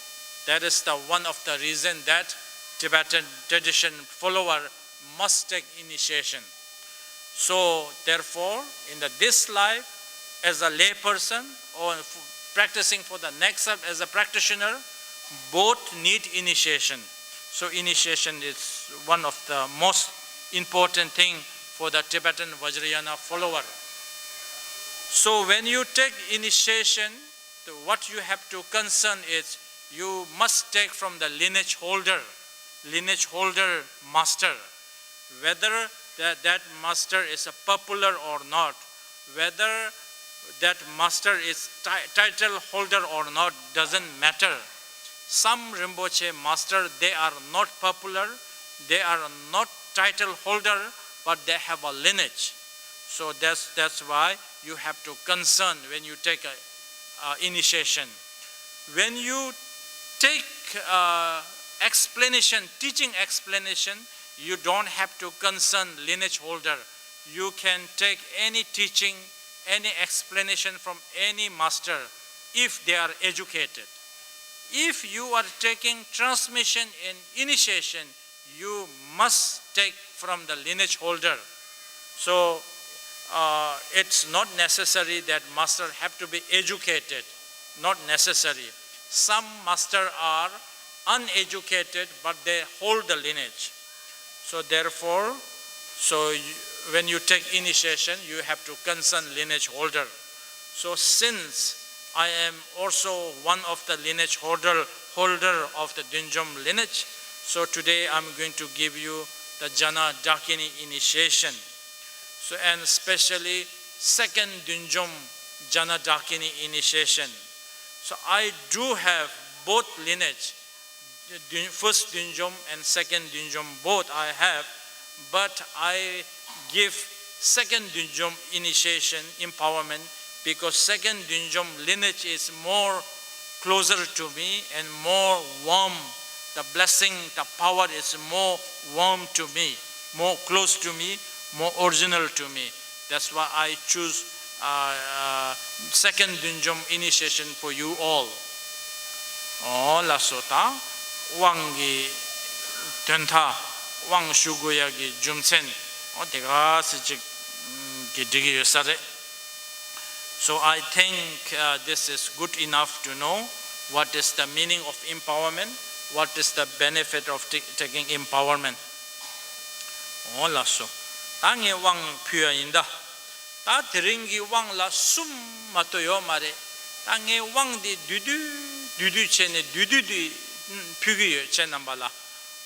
that is the one of the reason that Tibetan tradition follower must take initiation. So, therefore, in the, this life, as a layperson or f- practicing for the next life as a practitioner, both need initiation. So, initiation is one of the most important thing for the Tibetan Vajrayana follower. So, when you take initiation, the, what you have to concern is you must take from the lineage holder, lineage holder master, whether that, that master is a popular or not, whether that master is ti- title holder or not, doesn't matter. Some Rinpoche master, they are not popular, they are not title holder, but they have a lineage. So that's, that's why you have to concern when you take a, uh, initiation. When you take, uh, explanation, teaching explanation, you don't have to concern lineage holder. You can take any teaching, any explanation from any master if they are educated. If you are taking transmission in initiation, you must take from the lineage holder. So, uh, it's not necessary that master have to be educated, not necessary. Some master are uneducated, but they hold the lineage. So therefore, so you, when you take initiation, you have to concern lineage holder. So since I am also one of the lineage holder, holder of the Dunjom lineage, so today I'm going to give you the Jana Dakini initiation. So, and especially second Dunjom Jana Dakini initiation. So I do have both lineage, Dun- first Dunjom and second Dunjom, both I have, but I give second Dunjom initiation empowerment because second Dunjom lineage is more closer to me and more warm. The blessing, the power is more warm to me, more close to me, more original to me. That's why I choose, uh, uh, second Dunjom initiation for you all. ཨོ་ལགས་སོ། ད་དབང་གི་དོན་དག་དབང་ཞུ་དགོས་ཡ་གི་རྒྱུ་མཚན་ཨོ་དེ་ག་སེ་ཅིག་གི་འགྲིག་གི་ཡོད་ས་རེད། So I think, uh, this is good enough to know what is the meaning of empowerment, what is the benefit of t- taking empowerment. ཨོ་ལགས་སོ། ད་ངས་དབང་ཕུལ་ཡ་ཡིན་ད། ད་དེ་རིང་གི་དབང་ལ་གསུམ་མ་གཏོགས་ཡོད་མ་རེད། ད་ངས་དབང་འདི་བསྡུས་བསྡུས་བསྡུས་བསྡུས་བྱས་ནས་བསྡུས་བསྡུས་བསྡུས་ཕུལ་གི་ཡོད། ཁྱེད་རྣམ་པ་ལ།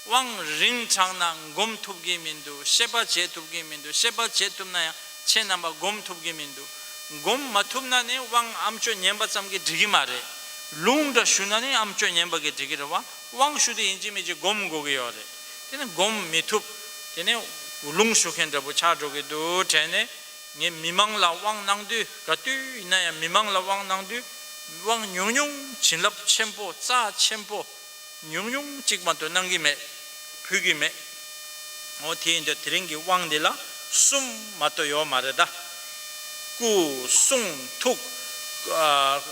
དབང་རིང་དྲགས་ན་སྒོམ་ཐུབ་ཀྱི་མི་འདུག་ཤེས་པ་བྱེད་ཐུབ་ཀྱི་མི་འདུག་ཤེས་པ་བྱེད་ཐུབ་ན་ཡང་ཁྱེད་རྣམ་པ་སྒོམ་ཐུབ་ཀྱི་མི་འདུག་སྒོམ་མ་ཐུབ་ན་ནི་དབང་ཨ་མཆོག་ཉན་པ་ཙམ་གྱིས་འགྲིག་གི་མ་རེད། ལུང་འདྲ་ཞུ་ན་ནི་ཨ་མཆོག་ཉན་པ་གིས་འགྲིག་གི་རེད་བ། དབང་ཞུ་དེ་ཡིན་གཅིག་མིན་གཅིག་སྒོམ་དགོས་ཀྱི་ཡོད་རེད། དེ་ནི་སྒོམ་མི་ཐུབ། དེ་ནི་ལུང་ཞུ་མཁན་འདྲ་པོ་ཆགས་འགྲོ་གི་འདུག་དྲན་ནས། ངས་མི་མང་ལ་དབང་གནང་དུས། ག་དུས་ཡིན་ན་ཡང་མི་མང་ལ་དབང་གནང་དུས། དབང་ཉུང་ཉུང་། བྱིན་རླབས་ཆེན་པོ། རྩ་ཆེན་པོ་ཉུང་ཉུང་གཅིག་མ་གཏོགས་གནང་གི་མེད། ཕུལ་གི་མེད། འོ་དེ་ཡིན་དུས་དེ་རིང་གི་དབང་འདི་ལ་གསུམ་མ་གཏོགས་ཡོད་མ་རེད་ད། སྐུ་གསུང་ཐུགས། ཨ།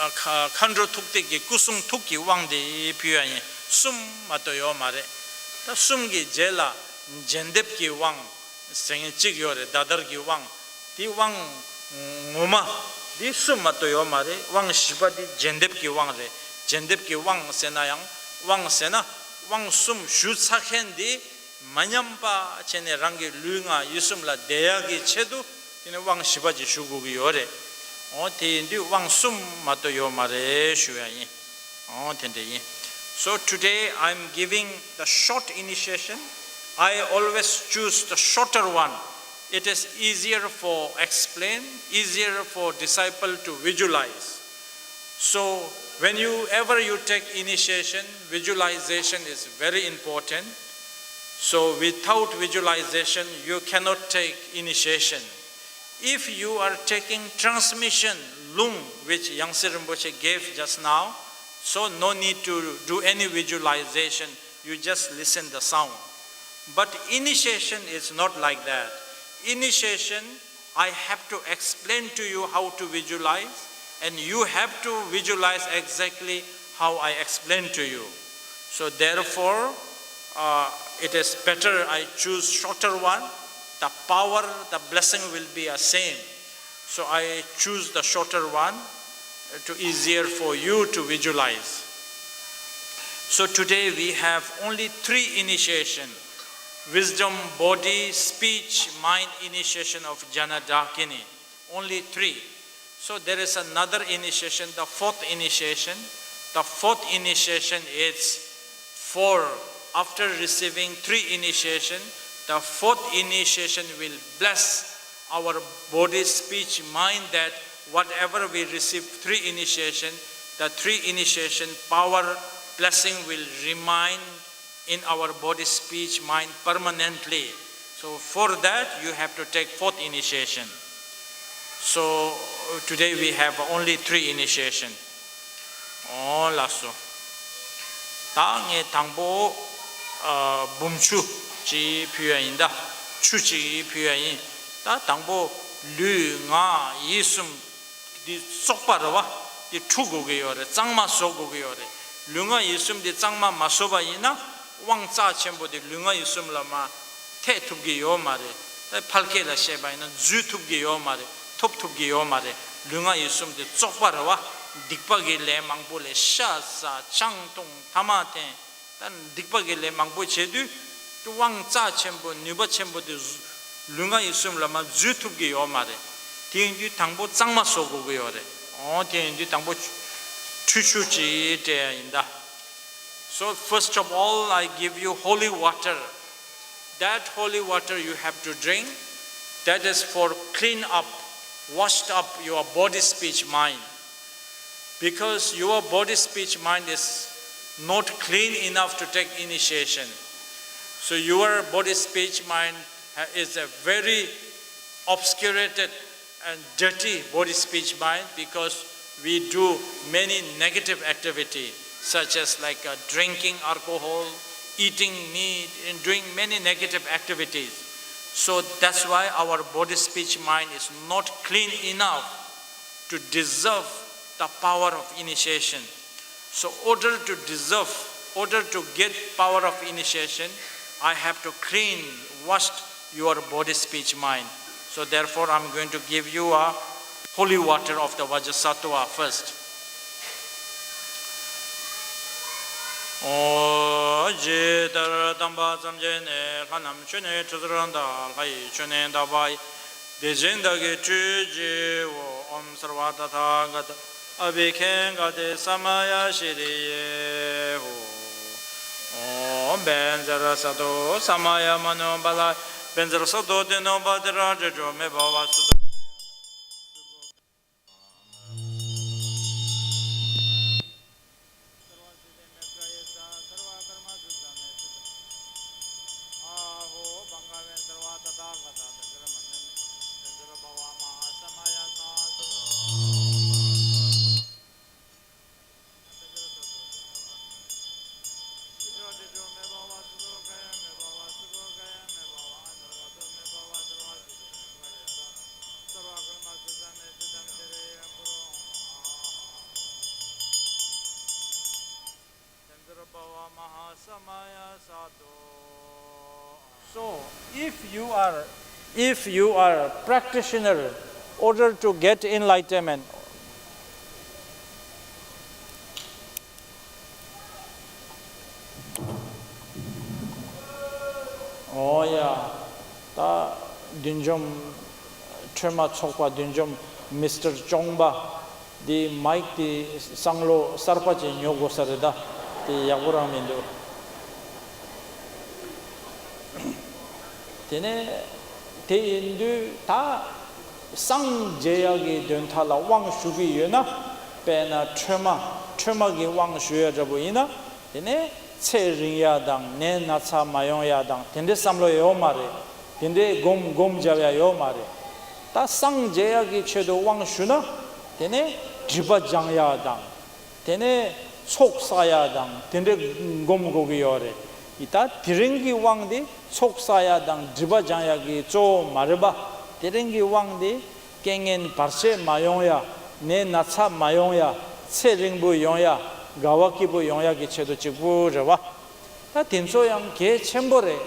ཨ། མཁའ་མཁའ་འགྲོ་ཐུགས་ཏིག་གི་སྐུ་གསུང་ཐུགས་ཀྱི་དབང་འདི་ཕུལ་ཡ་ཡིན། གསུམ་མ་གཏོགས་ཡོད་མ་རེད། ད་གསུམ་གྱི་རྗེས་ལ་རྒྱས་འདེབས་ཀྱི་དབང་ཟེར་མཁན་གཅིག་ཡོད་རེད། ཟླ་དར་གྱི་དབང་། དེ་དབང་ངོ་མ་དེ་གསུམ་མ་གཏོགས་ཡོད་མ་རེད། དབང་བཞི་པ་དེ་རྒྱས་འདེབས་ཀྱི་དབང་རེད། རྒྱས་འདེབས་ཀྱི་དབང་ཟེར་ན་ཡང་། དབང་ཟེར་ན་དབང་གསུམ་ཞུ་ཚར་མཁན་དེ་མ་ཉམས་པ་བྱས་ནས་རང་གི་ལུས་ངག་ཡིད་གསུམ་ལ་བདེ་ཡག་གི་ཆེད་དུ་དེ་ནི་དབང་བཞི་པ་ཅིག་ཞུ་དགོས་ཀྱི་ཡོད་རེད། འོ་དེ་ཡིན་དུས་དབང་གསུམ་མ་གཏོགས་ཡོད་མ་རེད་ཞུ་ཡ་ཡིན། འོ་དེ་འདྲ་ཡིན། So today I am giving the short initiation. I always choose the shorter one. It is easier for explain, easier for disciple to visualize. So whenever you take initiation, visualization is very important. So without visualization, you cannot take initiation. If you are taking transmission lung, which Yangtze Rinpoche gave just now, so no need to do any visualization, you just listen the sound. But initiation is not like that. Initiation, I have to explain to you how to visualize, and you have to visualize exactly how I explain to you. So therefore, uh, it is better I choose shorter one. The power, the blessing will be a same. So I choose the shorter one to easier for you to visualize. So today we have only three initiation: wisdom, body, speech, mind initiation of Jnana Dakini. Only three. So there is another initiation, the fourth initiation. The fourth initiation is for, after receiving three initiation, the fourth initiation will bless our body, speech, mind, that whatever we receive three initiation, the three initiation power blessing will remain in our body, speech, mind permanently. So for that, you have to take fourth initiation. So today we have only three initiation. Oh, ལགས་སོ། ད་ངས་དང་པོ་ཨ་འབུམ་ཆུ་ཅིག་ཕུལ་ཡ་ཡིན། ད་ཆུ་ཅིག་ཕུལ་ཡ་ཡིན། ད་དང་པོ་ལུས་ངག་ཡིད་གསུམ་འདི་བཙོག་པ་རེད་བ། འདི་འཁྲུ་དགོས་ཀྱི་ཡོད་རེད། གཙང་མ་བཟོ་དགོས་ཀྱི་ཡོད་རེད། ལུས་ངག་ཡིད་གསུམ་འདི་གཙང་མ་མ་བཟོ་བ་ཡིན་ན། དབང་རྩ་ཆེན་པོ་འདི་ལུས་ངག་ཡིད་གསུམ་ལ་མ་ཐེག་ཐུབ་ཀྱི་ཡོད་མ་རེད། ད་ཕལ་སྐད་ལ་བཤད་པ་ཡིན་ན་འཛུལ་ཐུབ་ཀྱི་ཡོད་མ་རེད། ཐོབ་ཐུབ་ཀྱི་ཡོད་མ་རེད། ལུས་ངག་ཡིད་གསུམ་འདི་བཙོག་པ་རེད་བ། སྡིག་པ་གི་ལས་མང་པོ་ལས་ཤ་ཟ། ཆང་འཐུང་། ཐ་མག་འཐེན། ད་སྡིག་པ་གི་ལས་མང་པོ་བྱེད་དུས། དབང་རྩ་ཆེན་པོ་ནུས་པ་ཆེན་པོ་དེ་ལུས་ངག་ཡིད་གསུམ་ལ་མ་འཛུལ་ཐུབ་ཀྱི་ཡོད་མ་རེད། དེ་ཡིན་དུས་དང་པོ་གཙང་མ་བཟོ་དགོས་ཀྱི་ཡོད་རེད། འོ་དེ་ཡིན་དུས་དང་པོ་འཁྲུ་ཆུ་ཅིག་སྤྲད་ཡ་ཡིན་ད། So first of all, I give you holy water. That holy water you have to drink. That is for clean up, washed up your body, speech, mind. Because your body, speech, mind is not clean enough to take initiation. So your body, speech, mind ha- is a very obscurated and dirty body, speech, mind, because we do many negative activity such as like uh, drinking alcohol, eating meat, and doing many negative activities. So that's why our body, speech, mind is not clean enough to deserve the power of initiation. So order to deserve, order to get power of initiation, I have to clean, wash your body, speech, mind. So therefore, I'm going to give you a holy water of the Vajrasattva first. ཨོ། ཇི་ལྟར་དམ་པ་ཐམས་ཅད་ནི། ལྷ་རྣམས་མཆོད་ནས་ཁྲུས་གསོལ་དང་། ལྷ་ཡི་མཆོད་གནས་དག་པ་ཡི། དེ་བཞིན་བདག་གིས་ཁྲུས་བགྱིའོ། ཨོཾ་སརྦ་ཏ་ཐཱ་ག་ཏ་ཨ་བྷི་ཥིཥྛ་ཏེ་ས་མ་ཡ་ཤྲཱི་ཡེ་ཧོ། ཨོཾ་བཛྲ་སཏྭ་ས་མ་ཡ་མ་ནོ་པཱ་ལ། བཛྲ་སཏྭ་ཏེ་ནོ་པཱ་ཏེ་ར་ཏེ་ཏྲོ་མེ་བྷ་ཝ་སུ། So, if you are, if you are a practitioner, order to get enlightenment, ཨོ་ཡ། ད་བདུད་འཇོམས་ཁྲོས་མ་ཚོགས་པ་བདུད་འཇོམས་མིས་ཊར་ཅོང་པ་འདི་མའིཀ་དེ་སང་ལོ་གསར་པ་ཅིག་ཉོ་དགོས་ས་རེད་ད། དེ་ཡག་པོ་རང་མི་འདུག་དེ་ནས་དེ་ཡིན་དུས་ད་སངས་རྒྱས་ཡག་གི་དོན་དག་ལ་དབང་ཞུ་གི་ཡོད་ན། དཔེར་ན་ཁྲོས་མ་ཁྲོས་མ་གི་དབང་ཞུ་ཡ་འདྲ་པོ་ཡིན་ན། དེ་ནས་ ཚེ་རིང་ཡ་དང་ནད་ན་ཚ་མ་ཡོང་ཡ་དང་དེ་འདྲའི་བསམ་བློ་ཡོད་མ་རེད། དེ་འདྲའི་སྒོམ་སྒོམ་བརྒྱབ་ཡ་ཡོད་མ་རེད། ད་སངས་རྒྱས་ཡ་གི་ཆེད་དུ་དབང་ཞུ་ན་དེ་ནས་སྒྲིབ་པ་སྦྱང་ཡ་དང་། དེ་ནས་ཚོགས་བསགས་ཡ་དང་དེ་འདྲའི་སྒོམ་དགོས་ཀྱི་ཡོད་རེད། ད་དེ་རིང་གི་དབང་དེ་ཚོགས་བསགས་ཡ་དང་སྒྲིབ་པ་སྦྱང་ཡ་གི་གཙོ་བོ་མ་རེད་པ། དེ་རིང་གི་དབང་དེ་རྐྱེན་ངན་བར་ཆད་མ་ཡོང་ཡ། ནད་ན་ཚ་མ་ཡོང་ཡ། ཚེ་རིང་པོ་ཡོང་ཡ། དགའ་བ་སྐྱིད་པོ་ཡོང་ཡ་གི་ཆེད་དུ་གཅིག་པུ་རེད་པ། ད་དེ་ཚོ་ཡང་གལ་ཆེན་པོ་རེད།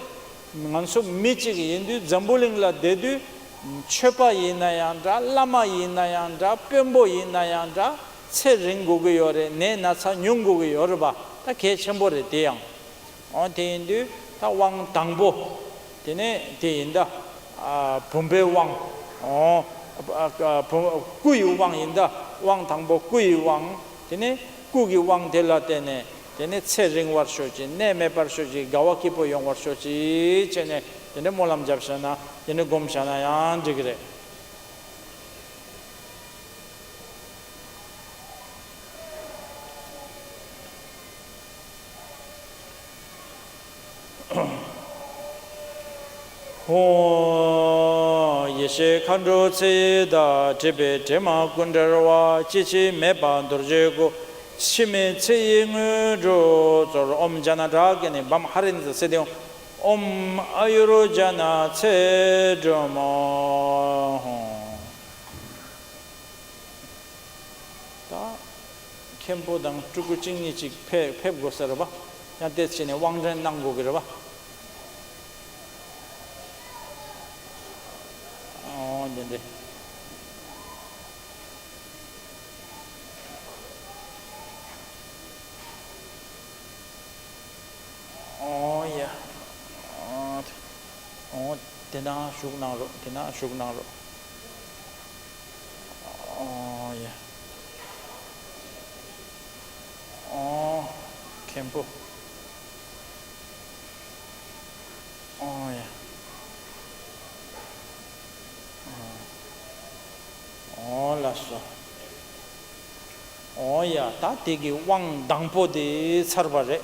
ང་ཚོ་མི་གཅིག་ཡིན་དུས་འཛམ་བུ་གླིང་ལ་བསྡད་དུས། ཆོས་པ་ཡིན་ན་ཡང་འདྲ། བླ་མ་ཡིན་ན་ཡང་འདྲ། དཔོན་པོ་ཡིན་ན་ཡང་འདྲ། ཚེ་རིང་དགོས་ཀྱི་ཡོད་རེད། ནད་ན་ཚ་ཉུང་དགོས་ཀྱི་ཡོད་རེད་པ། ད་གལ་ཆེན་པོ་རེད་དེ་ཡང་། འོ་དེ་ཡིན་དུས་ད་དབང་དང་པོ། དེ་ནས་དེ་ཡིན་ད། ཨ། བུམ་པའི་དབང་། འོ། ཨ། ཨ། བུམ། སྐུ་ཡི་དབང་ཡིན་ད། དབང་དང་པོ་སྐུ་ཡི་དབང་། དེ་ནས་སྐུ་གི་དབང་དེ་ལ་བརྟེན་ནས་དེ་ནས་ཚེ་རིང་བར་ཤོག་ཅིག་ནད་མེད་པར་ཤོག་ཅིག་དགའ་བ་སྐྱིད་པོ་ཡོང་བར་ཤོག་ཅིག་བྱས་ནས་དེ་འདྲ་སྨོན་ལམ་བརྒྱབ་བཞག་ན། དེ་འདྲ་སྒོམ་བཞག་ན་ཡང་འགྲིག་གི་རེད། ཧོ། ཡེ་ཤེས་མཁའ་འགྲོ་ཚེ་ཡི་བདག་སྒྲིབ་པའི་དྲི་མ་ཀུན་བྲལ་བ། སྐྱེ་འཆི་མེད་པ་རྡོ་རྗེའི་སྐུ། འཆི་མེད་ཚེ་ཡི་དངོས་གྲུབ་སྩོལ། ཨོཾ་ཛྙཱ་ན་ཌཱ་ཀཱི་ནི་བཾ་ཧ་རནྠ་ཙི་སིདྡྷི་ཧཱུྃ། ཨོཾ་ཨ་ཡུར་ཛྙཱ་ན་ཚེ་སྒྲོལ་མ་ཧཱུྃ། ད་མཁན་པོ་དང་སྤྲུལ་སྐུ་གཅིག་གཉིས་གཅིག་ཕེབས་ཕེབས་དགོས་ས་རེད་པ། ཡང་དེ་བྱས་ནས་དབང་འདྲེན་གནང་དགོས་ཀྱི་རེད་པ། ཨོ་འདི་འདི། ཨོ་ཡ། ཨོ་དེ་ན་བཞུགས་གནང་རོགས། དེ་ན་བཞུགས་གནང་རོགས། ཨོ་ཡ། ཨོ་མཁན་པོ། ཨོ་ཡ། ཨོ་ལགས་སོ། ཨོ་ཡ། ད་དེ་གི་དབང་དང་པོ་དེ་ཚར་བ་རེད།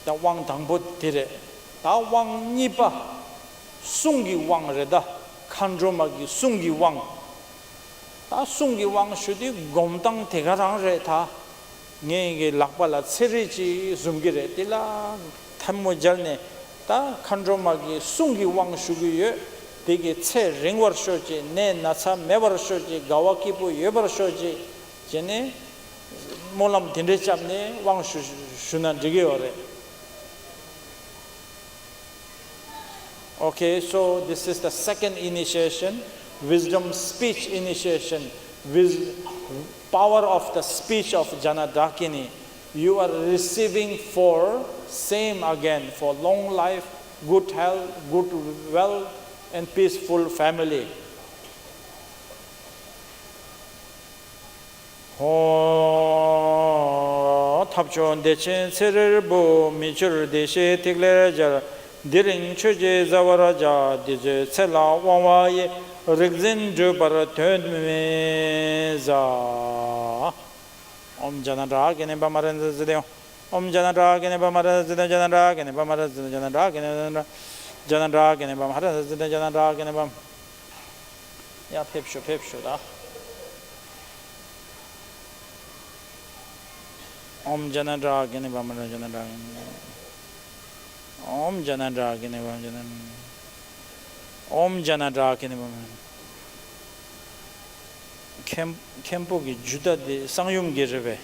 ད་དབང་དང་པོ་དེ་རེད། ད་དབང་གཉིས་པ་གསུང་གི་དབང་རེད་ད། མཁའ་འགྲོ་མ་གི་གསུང་གི་དབང་། ད་གསུང་གི་དབང་ཞུ་དུས་སྒོམ་སྟངས་དེ་ག་རང་རེད་ད། ངའི་གི་ལག་པ་ལ་ཚེ་རིལ་ཅིག་བཟུང་གི་རེད། དེ་ལ་ཐལ་མོ་སྦྱར་ནས་ད་མཁའ་འགྲོ་མ་གི་གསུང་གི་དབང་ཞུ་གི་ཡོད། དེ་གི་ཚེ་རིང་བར་ཤོག་ཅིག་ནད་ན་ཚ་མེད་པར་ཤོག་ཅིག་དགའ་བ་སྐྱིད་པོ་ཡོད་པར་ཤོག་ཅིག་བྱས་ནས་སྨོན་ལམ་དེ་འདྲས་བརྒྱབ་ནས་དབང་ཞུ་ཞུ་ན་འགྲིག་གི་ཡོད་རེད། Okay, so this is the second initiation, wisdom speech initiation, with power of the speech of Janadakini. You are receiving for same again, for long life, good health, good wealth, and peaceful family. ཧོ། ཐབས་མཆོག་བདེ་ཆེན་ཚེ་རིལ་བུ། མི་འཆོར་བདེ་གཤེགས་ཐིག་ལེར་སྦྱར། དེ་རིང་མཆོད་ཅིང་བཟའ་བར་བྱ། འདི་ཚོའི་ཚེ་ལ་དབང་བ་ཡིས། རིག་འཛིན་སྒྲུབ་པར་དོན་མི་ཟ། ཨོཾ་ཛྙཱ་ན་ཌཱ་ཀཱི་ནི་བཾ་ཧ་རནྠ་ཙི་སིདྡྷི་ཧཱུྃ། ཨོཾ་ཛྙཱ་ན་ཌཱ་ཀཱི་ནི་བཾ་ཧ་རནྠ་ཙི་སིདྡྷི་ཧཱུྃ། ཛྙཱ་ན་ཌཱ་ཀཱི་ནི་བཾ་ཧ་རནྠ་ཙི་སིདྡྷི་ཛྙཱ་ན་ཌཱ་ཀཱི་ནི་བཾ་ཧ་རནྠ་ཙི་སིདྡྷི་ཛྙཱ་ན་ཌཱ་ཀཱི་ནི་བཾ་ཧ་རནྠ་ཙི་སིདྡྷི་ཛྙཱ་ན་ཌཱ་ཀཱི་ནི་བཾ། ཡ་ཕེབས་ཤོག་ཕེབས་ཤོག་ད། ཨོཾ་ཛྙཱ་ན་ཌཱ་ཀཱི་ནི་བཾ་ཧ་རནྠ་ཙི་སིདྡྷི་ཛྙཱ་ན་ཌཱ་ཀཱི་ནི་བཾ། ཨོཾ་ཛྙཱ་ན་ཌཱ་ཀཱི་ནི་བཾ་ཛྙཱ་ན། ཨོཾ་ཛྙཱ་ན་ཌཱ་ཀཱི་ནི་བཾ། མཁན་མཁན་པོ་གི་ཇུ་ཏ་དེ་གསང་ཡུམ་གྱི་རེད་པས།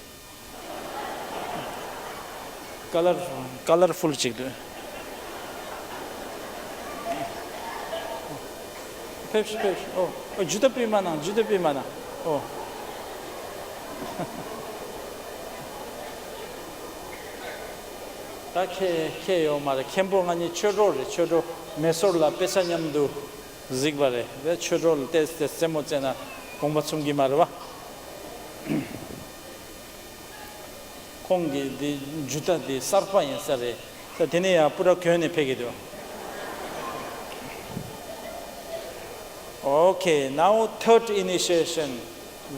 ཀ་ལར་ཀ་ལར་ཕུལ་ཅིག་འདུག་ཕེབས་ཤིག་ཕེབས་ཤིག་ཨོ། ཨོ་ཇུ་ཏ་པུས་མ་གནང་། ཇུ་ཏ་པུས་མ་གནང་། ཨོ། ད་ཁྱེད་ཁྱེད་ཡོད་མ་རེད། མཁན་པོ་ང་གཉིས་ཆོས་གྲོགས་རེད། ཆོས་གྲོགས་མེ་སོར་ལ་དཔེ་ཆ་མཉམ་དུ་གཟིགས་པ་རེད། དེ་ཆོས་གྲོགས་ལ་ཏོག་ཙམ་རྩེད་མོ་རྩེས་ན་དགོངས་པ་ཚོམ་གྱི་མ་རེད་པ། ཁོང་གི་འདི་ཇུ་ཏ་འདི་གསར་པ་ཡིན་ས་རེད། ས་དེ་ནས་ཡང་པུ་ར་གྱོན་ནས་ཕེབས་ཀྱི་འདུག Okay, now third initiation,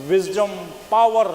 wisdom power.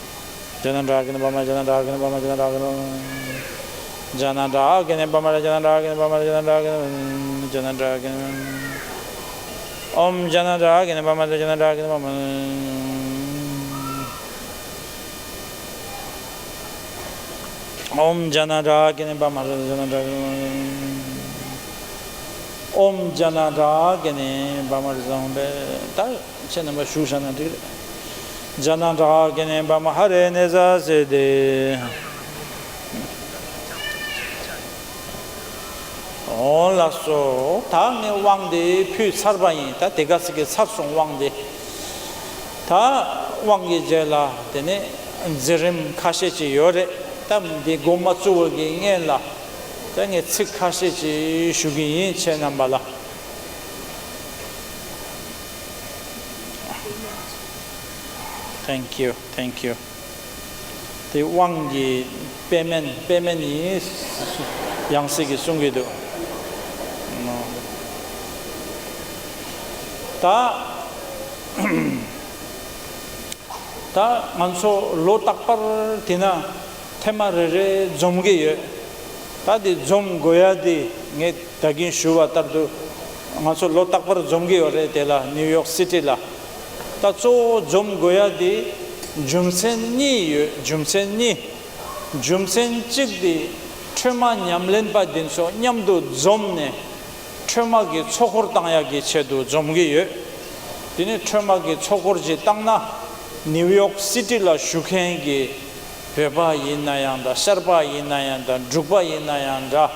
ཇ་ན་ཌ་ག་ནི་བྷ་མ། ཇ་ན་ཌ་ག་ནི་བྷ་མ། ཇ་ན་ཌ་ག་ནི་བྷ་མ། ཇ་ན་ཌ་ག་ནི་བྷ་མ་ར། ཇ་ན་ཌ་ག་ནི་བྷ་མ་ར། ཇ་ན་ཌ་ག་ནི་བྷ་མ། ཇ་ན་ཌ་ག་ནི། ཨོཾ་ཇ་ན་ཌ་ག་ནི་བྷ་མ་ར། ཇ་ན་ཌ་ག་ནི་བྷ་མ། ཨོཾ་ཇ་ན་ཌ་ག་ནི་བྷ་མ་ར། ཇ་ན་ཌ་ག་ནི་བྷ་མ། ཨོཾ་ཇ་ན་ཌ་ག་ནི་བྷ་མ་ར། ཟེར་བས་ད། ཁྱེད་རྣམ་པ་བཞུགས་བཞག་ན་འགྲིག་རེད། ཇ་ན་ཌ་ག་ནི་བྷ་མ་ཧ་རེ་ནེ་ཛ་སེ་དེ། འོ་ལགས་སོ། ད་ངས་དབང་དེ་ཕུལ་ཚར་བ་ཡིན། ད་དེ་ག་ཚིག་གི་ཚར་སོང་དབང་དེ། ད་དབང་གི་རྗེས་ལ་དེ་ནས་མཛད་རིམ་ཁ་ཤས་ཅིག་ཡོད་རེད། ད་འདི་འགོ་མ་བཙུགས་པ་གི་སྔོན་ལ་ད་ངས་ཚིག་ཁ་ཤས་ཅིག་ཞུ་གི་ཡིན། ཁྱེད་རྣམ་པ་ལ། Thank you, thank you. དེ་དབང་གི་པདྨན། པདྨན་ཡིན་ཡང་སྲིད་ཀྱི་གསུང་གི་འདུག་ད་ད་ང་ཚོ་ལོ་རྟག་པར་དེ་ན་ཐེངས་མ་རེ་རེ་འཛོམས་ཀྱི་ཡོད། ད་དེ་འཛོམས་དགོས་ཡ་དེ་ངས་ད་གིན་ཞུ་བ་ལྟར་དུ་ང་ཚོ་ལོ་རྟག་པར་འཛོམས་ཀྱི་ཡོད་རེད། དེ་ལ་ནིའུ་ཡོག་སི་ཊི་ལ། ད་གཙོ་བོ་འཛོམས་དགོས་ཡ་དེ་རྒྱུ་མཚན་གཉིས་ཡོད། རྒྱུ་མཚན་གཉིས། རྒྱུ་མཚན་གཅིག་དེ་ཁྲོས་མ་ཉམས་ལེན་པ་དེ་ཚོ་མཉམ་དུ་འཛོམས་ནས་ཁྲོས་མ་གི་ཚོགས་འཁོར་བཏང་ཡག་གི་ཆེད་དུ་འཛོམས་ཀྱི་ཡོད། དེ་ནས་ཁྲོས་མ་གི་ཚོགས་འཁོར་ཅིག་བཏང་ན་ནིའུ་ཡོག་སི་ཊི་ལ་བཞུགས་མཁན་གྱི་བོད་པ་ཡིན་ན་ཡང་འདྲ། ཤར་པ་ཡིན་ན་ཡང་འདྲ། འབྲུག་པ་ཡིན་ན་ཡང་འདྲ།